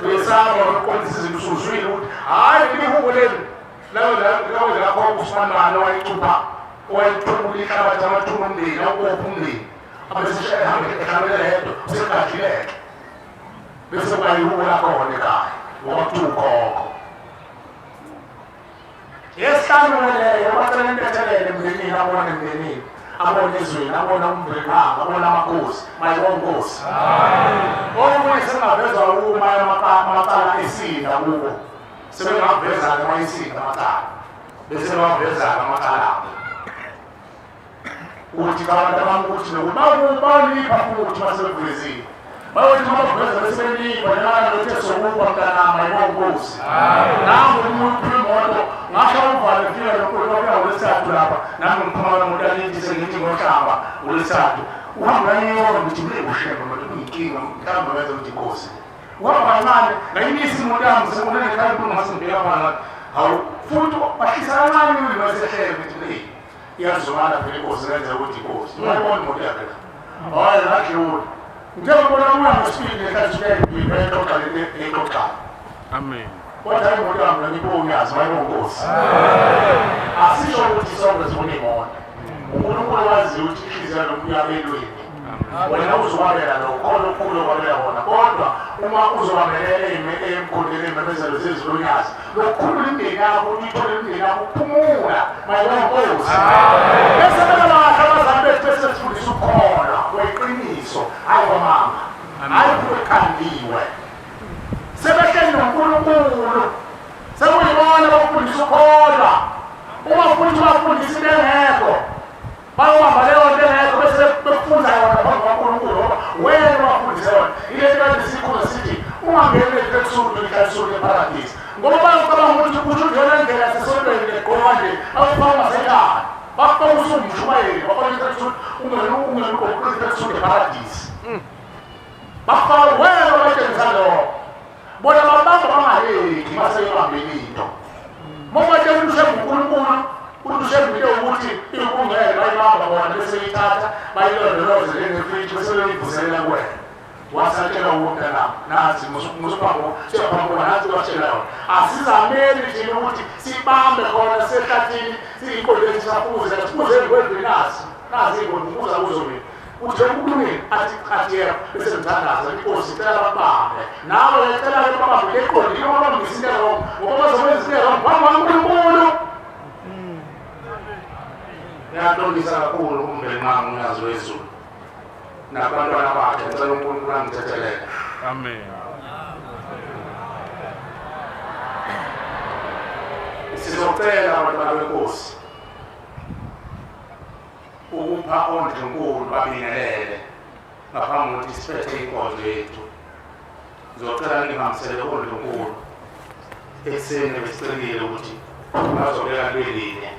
uyesaba uqondisa izinto usuzwile ukuthi hhayi lihubo leli lawo lakho usibanibani owayicupha owayithumula ihlabathi amathuna omndeni awubopha umndeni abese ehambe ehlabele yedwa usegadlileke bese kuba yihubo lakhona ekhaya ngoba kuthiwa ukhokho yesihlanu leyo bacela intethelelo emndenini abona emndenini abona ezweni abona umndeni abona amakhosi mayibonkosi okunye sengavezwa uma amacala esinda kubo sebengaveza-ke uma isinda amacala bese bawaveza-ke amacala abo ukuthi abantu abami ukuthi nokuthi bawulipha futhi masebevezile bayothi uma baveza bese belipha njengoba lothe sokuba mntanami ayibonkosi nangu umuntu imoto ngasho uvale fika lokho kwafika ngolwesithathu lapha nami ngiphuma nomuntu alindise ngithi ngohlamba ngolwesithathu uhamba kanyona ngithi mle ushembe manje kuyinkinga mhlawumbe wenza ukuthi inkosi uhamba kancane ngayimisa imoto yami sekunengekhaya inkulu ngase ngibheka khona hawu futhi bahlisa kancane imali masehlele ngithi le iyazwakala phela inkosi kenzeka ukuthi inkosi ungayibona imoto yakhe la hayi ngadlula ngithe ngibona kuya ngesibili ngenkathi kuyayibhimba exoxa le exoxayo amen kodwa imoto yami mina ngibona uyazi wayebonkosi asisho ukuthi sonke sifuna imoto uNkulunkulu wazi ukuthi inhliziyo yomuntu uyabelweni wena uzowabela lokho khona okukhulu okwabela wona kodwa uma uzobamelela emkhondeni ey'memezelo zezilonyazi lokukhulula imindeni yakho ukuthi uthole imindeni yakho ukuphumula mayonkosi bese bekabahle abazali bethu bese sifundisa ukukholwa kweqiniso hhayi kwamama hhayi kukhandiwe sebehleli noNkulunkulu sekuyibona abafundisa ukukholwa uma futhi bafundisa into engekho Bayobamba leyo nto engekho bese bekufunza yona phambi kukaNkulunkulu ngoba wena wafundisa yona. Ile nto kade siyikhuluma sithi ungangeni ebusuku nihlalisuke eparadisi ngoba bayocabanga ukuthi kusho ukuthi yona ndlela yasesontweni legqoka nje bakufaka ngasekhaya bakufaka usungumshumayeli bafaka i-tracksuit ungene ungene ugqoke i-tracksuit eparadisi bakufaka wena obatshengisa lokho bona babamba bangaheki maseyibambile into mobatshela ukuthi ushembe uNkulunkulu ukuthi ushembe into ukuthi ikungeke bayibamba bona bese beyithatha bayilondoloze njengefriji bese beyivuselela kuwena wasatshela umntanami nazi musuphambo siyaphambuka nathi watshela yona asizameli thina ukuthi sibambe khona sisehlathini siyiqondeni sisafuze sifuze ezingwedweni nazi nazi iy'ngwedwe ngibuza kuzo mina Uthe ukulungile athi athi yebo bese ngithandaza inkosi cela babambe nawe cela ke babambe leqondile uma bambisa into wrong ngoba bazokwenza into wrong phambi kwaNkulunkulu. Ngiyaxolisa kakhulu uMvelinqangi uNyazi lwezulu nabantwana bakhe ngicela uNkulunkulu angithethelele. Amen. Sizocela abantwana benkosi ukupha ondlunkulu babingelele ngaphambi kokuthi siphethe inkonzo yethu. Ngizocela ningihambisele ondlunkulu ekuseni besicelile ukuthi bazobeka libe linye.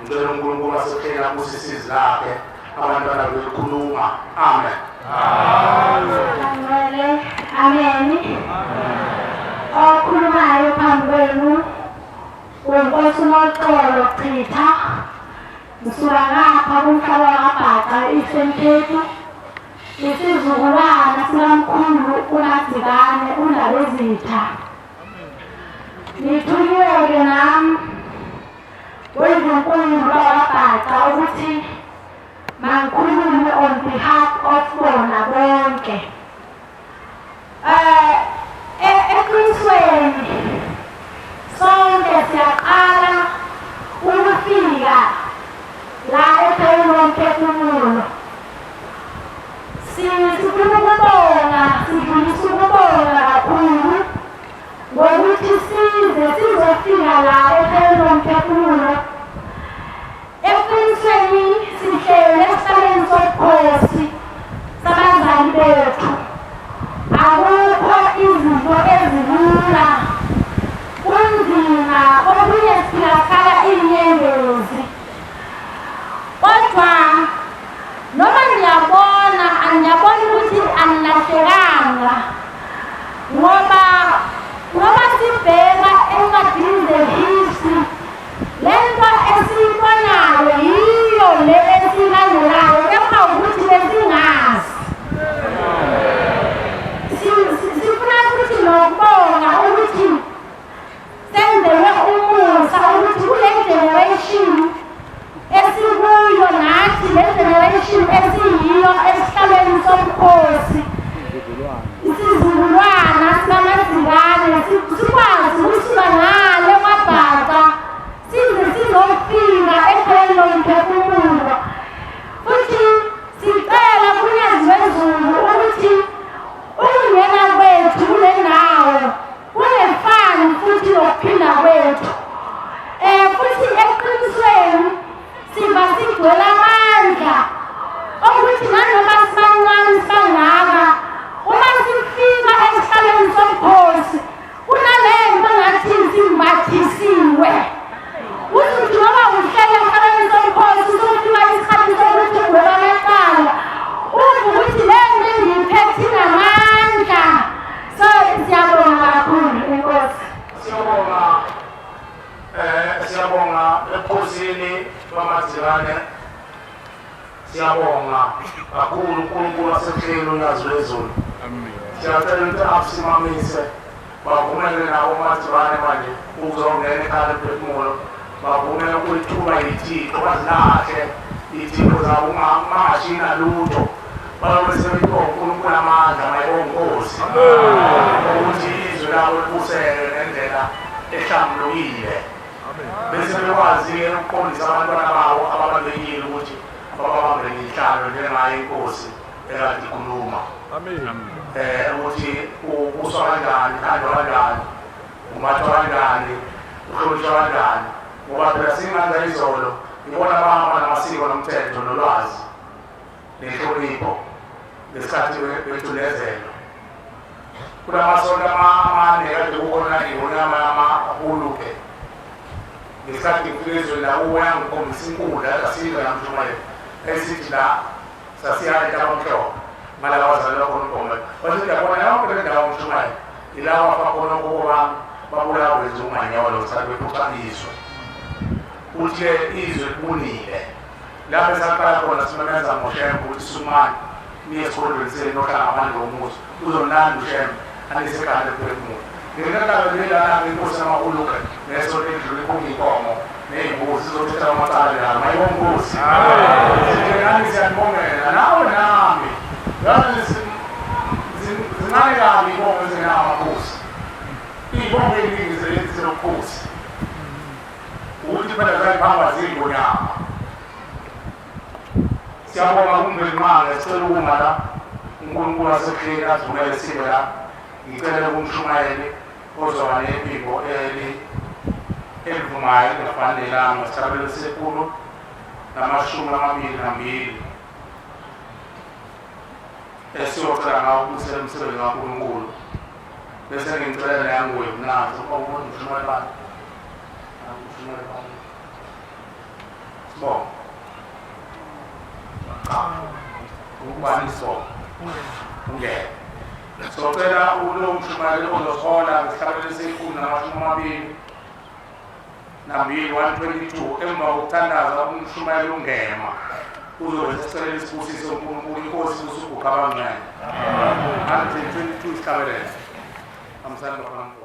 Ngicela uNkulunkulu wasekheni abusise izwi lakhe abantwana belikhuluma. Amen. Ngcwele, amen. Okhulumayo phambi kwenu uNkosi uNoxolo Chitha Ngisuka ngapha kumhlaba wakwaBhaca e-Eastern Cape. Isizukulwana sikamkhulu uMadzikane uNdabezitha. Ngithunyiwe-ke nami kwendlunkulu bakwaBhaca ukuthi mangikhulume on behalf of bona bonke. Eh eqinisweni sonke siyaqala ukufika la ekhayeni lomphefumulo. Sifuna ukubonga, sidlulisa ukubonga kakhulu ngokuthi size sizofika la ekhayeni lomphefumulo. Eqinisweni sihlele esihlalweni sobukhosi sabazali bethu. Akukho izinto ezilula. Kunzima, okunye sifaka iy'nyembezi. Kodwa noma ngiyabona, ngiyabona ukuthi angilahlekanga ngoba ngoba sibheka generation esiyiyo esihlalweni sobukhosi isizukulwana sikaMazingane sikwazi ukusuka ngale kwaBhaca size sizofika ekhayeni lomphefumulo futhi sicela kuNyazi lwezulu ukuthi ukungena kwethu kule ndawo kungefani futhi nokuphinda kwethu um futhi eqinisweni siva sigcwele amandla okuthi nanoma sibancane sibangaka uma sifika esihlalweni sobukhosi kunale nto ngathi simbathisiwe uthi noma uhlele esihlalweni sobukhosi usufika isikhathi sokuthi ugweba amacala uve ukuthi le nto engiyiphethe inamandla. So siyabonga kakhulu enkosi. Siyabonga siyabonga ebukhosini bamaZibane. Siyabonga kakhulu uNkulunkulu wasebuhleni uNyazi lwezulu. Siyacela ukuthi akusimamise bavumele nabo uMazibane manje ukuzongena ekhaya lemphefumulo bavumele ukwethuka yithixo bazilahle iy'thixo zabo ungashiyi nalutho bayobe sebethiwa uNkulunkulu amandla mayibonkosi ukuthi izwe labo libuseke ngendlela ehlambulukile bese bekwazi-ke ukuqondisa abantwana babo ababalulekile ukuthi bababambe ngenhlalo njengayo inkosi ekade ikhuluma ukuthi ubuswa kanjani uthandwa kanjani umbathwa kanjani uhlonishwa kanjani ngoba phela singenza izolo ibona abahamba namasiko nomthetho nolwazi nenhlonipho ngesikhathi becindezelwa kulamasonto amane kade kukhona ingonyama yamahuluke ngesikhathi ngifika ezweni lakubo yangikhombisa inkundla yasasiza namshumayelo esithi la sasiya entabamhlophe ngala wazalelwa khona ubhombe wathi yabona yonke le ndawo mshumayelo ila wafa khona okhokho bami babulawa wenza umanyolo ngesikhathi bephuca izwe uthi izwe libunile lapho esaqala khona simemeza ngoshembe ukuthi sumani niye esikolweni senu nohlala ngaphandle komuzi uzonilanda ushembe anise ekhaya lephefumulo ngenhlalo lelana inkosi yamahuluke nesonto edlule iphuma inkomo ney'mbuzi izothetha amacala lana mayibonkosi nani siyanibongela nawe nami yazi zincane kabi iy'bongo ezingenawo amakhosi iy'bongo ey'ningi zinobukhosi ukuthi phela zayihamba ziyingonyama Siyabonga kuMvelinqangi sicela ukuma la uNkulunkulu wasebuhleni asivumele sibe la ngicele kumshumayeli ozoba nephimbo eli elivumayo elingafani nelami ngesabelo sekhulu namashumi amabili nambili esiyocela ngawo ukubuyisela umsebenzi kaNkulunkulu bese ngicela neyanguye mnazi umshumayeli bani umshumayeli bani Sibongo. Cha. Ukubani isibongo? Ungene. Socela ulo mshumayeli ozohola ngesihlabelelo sekhulu namashumi amabili nambili 122 emva kokuthandaza umshumayeli ungema uzobe sesicelela isibusiso uNkulunkulu inkosi usuguqa abangcwele 122 isihlabelelo. Amsani bafana.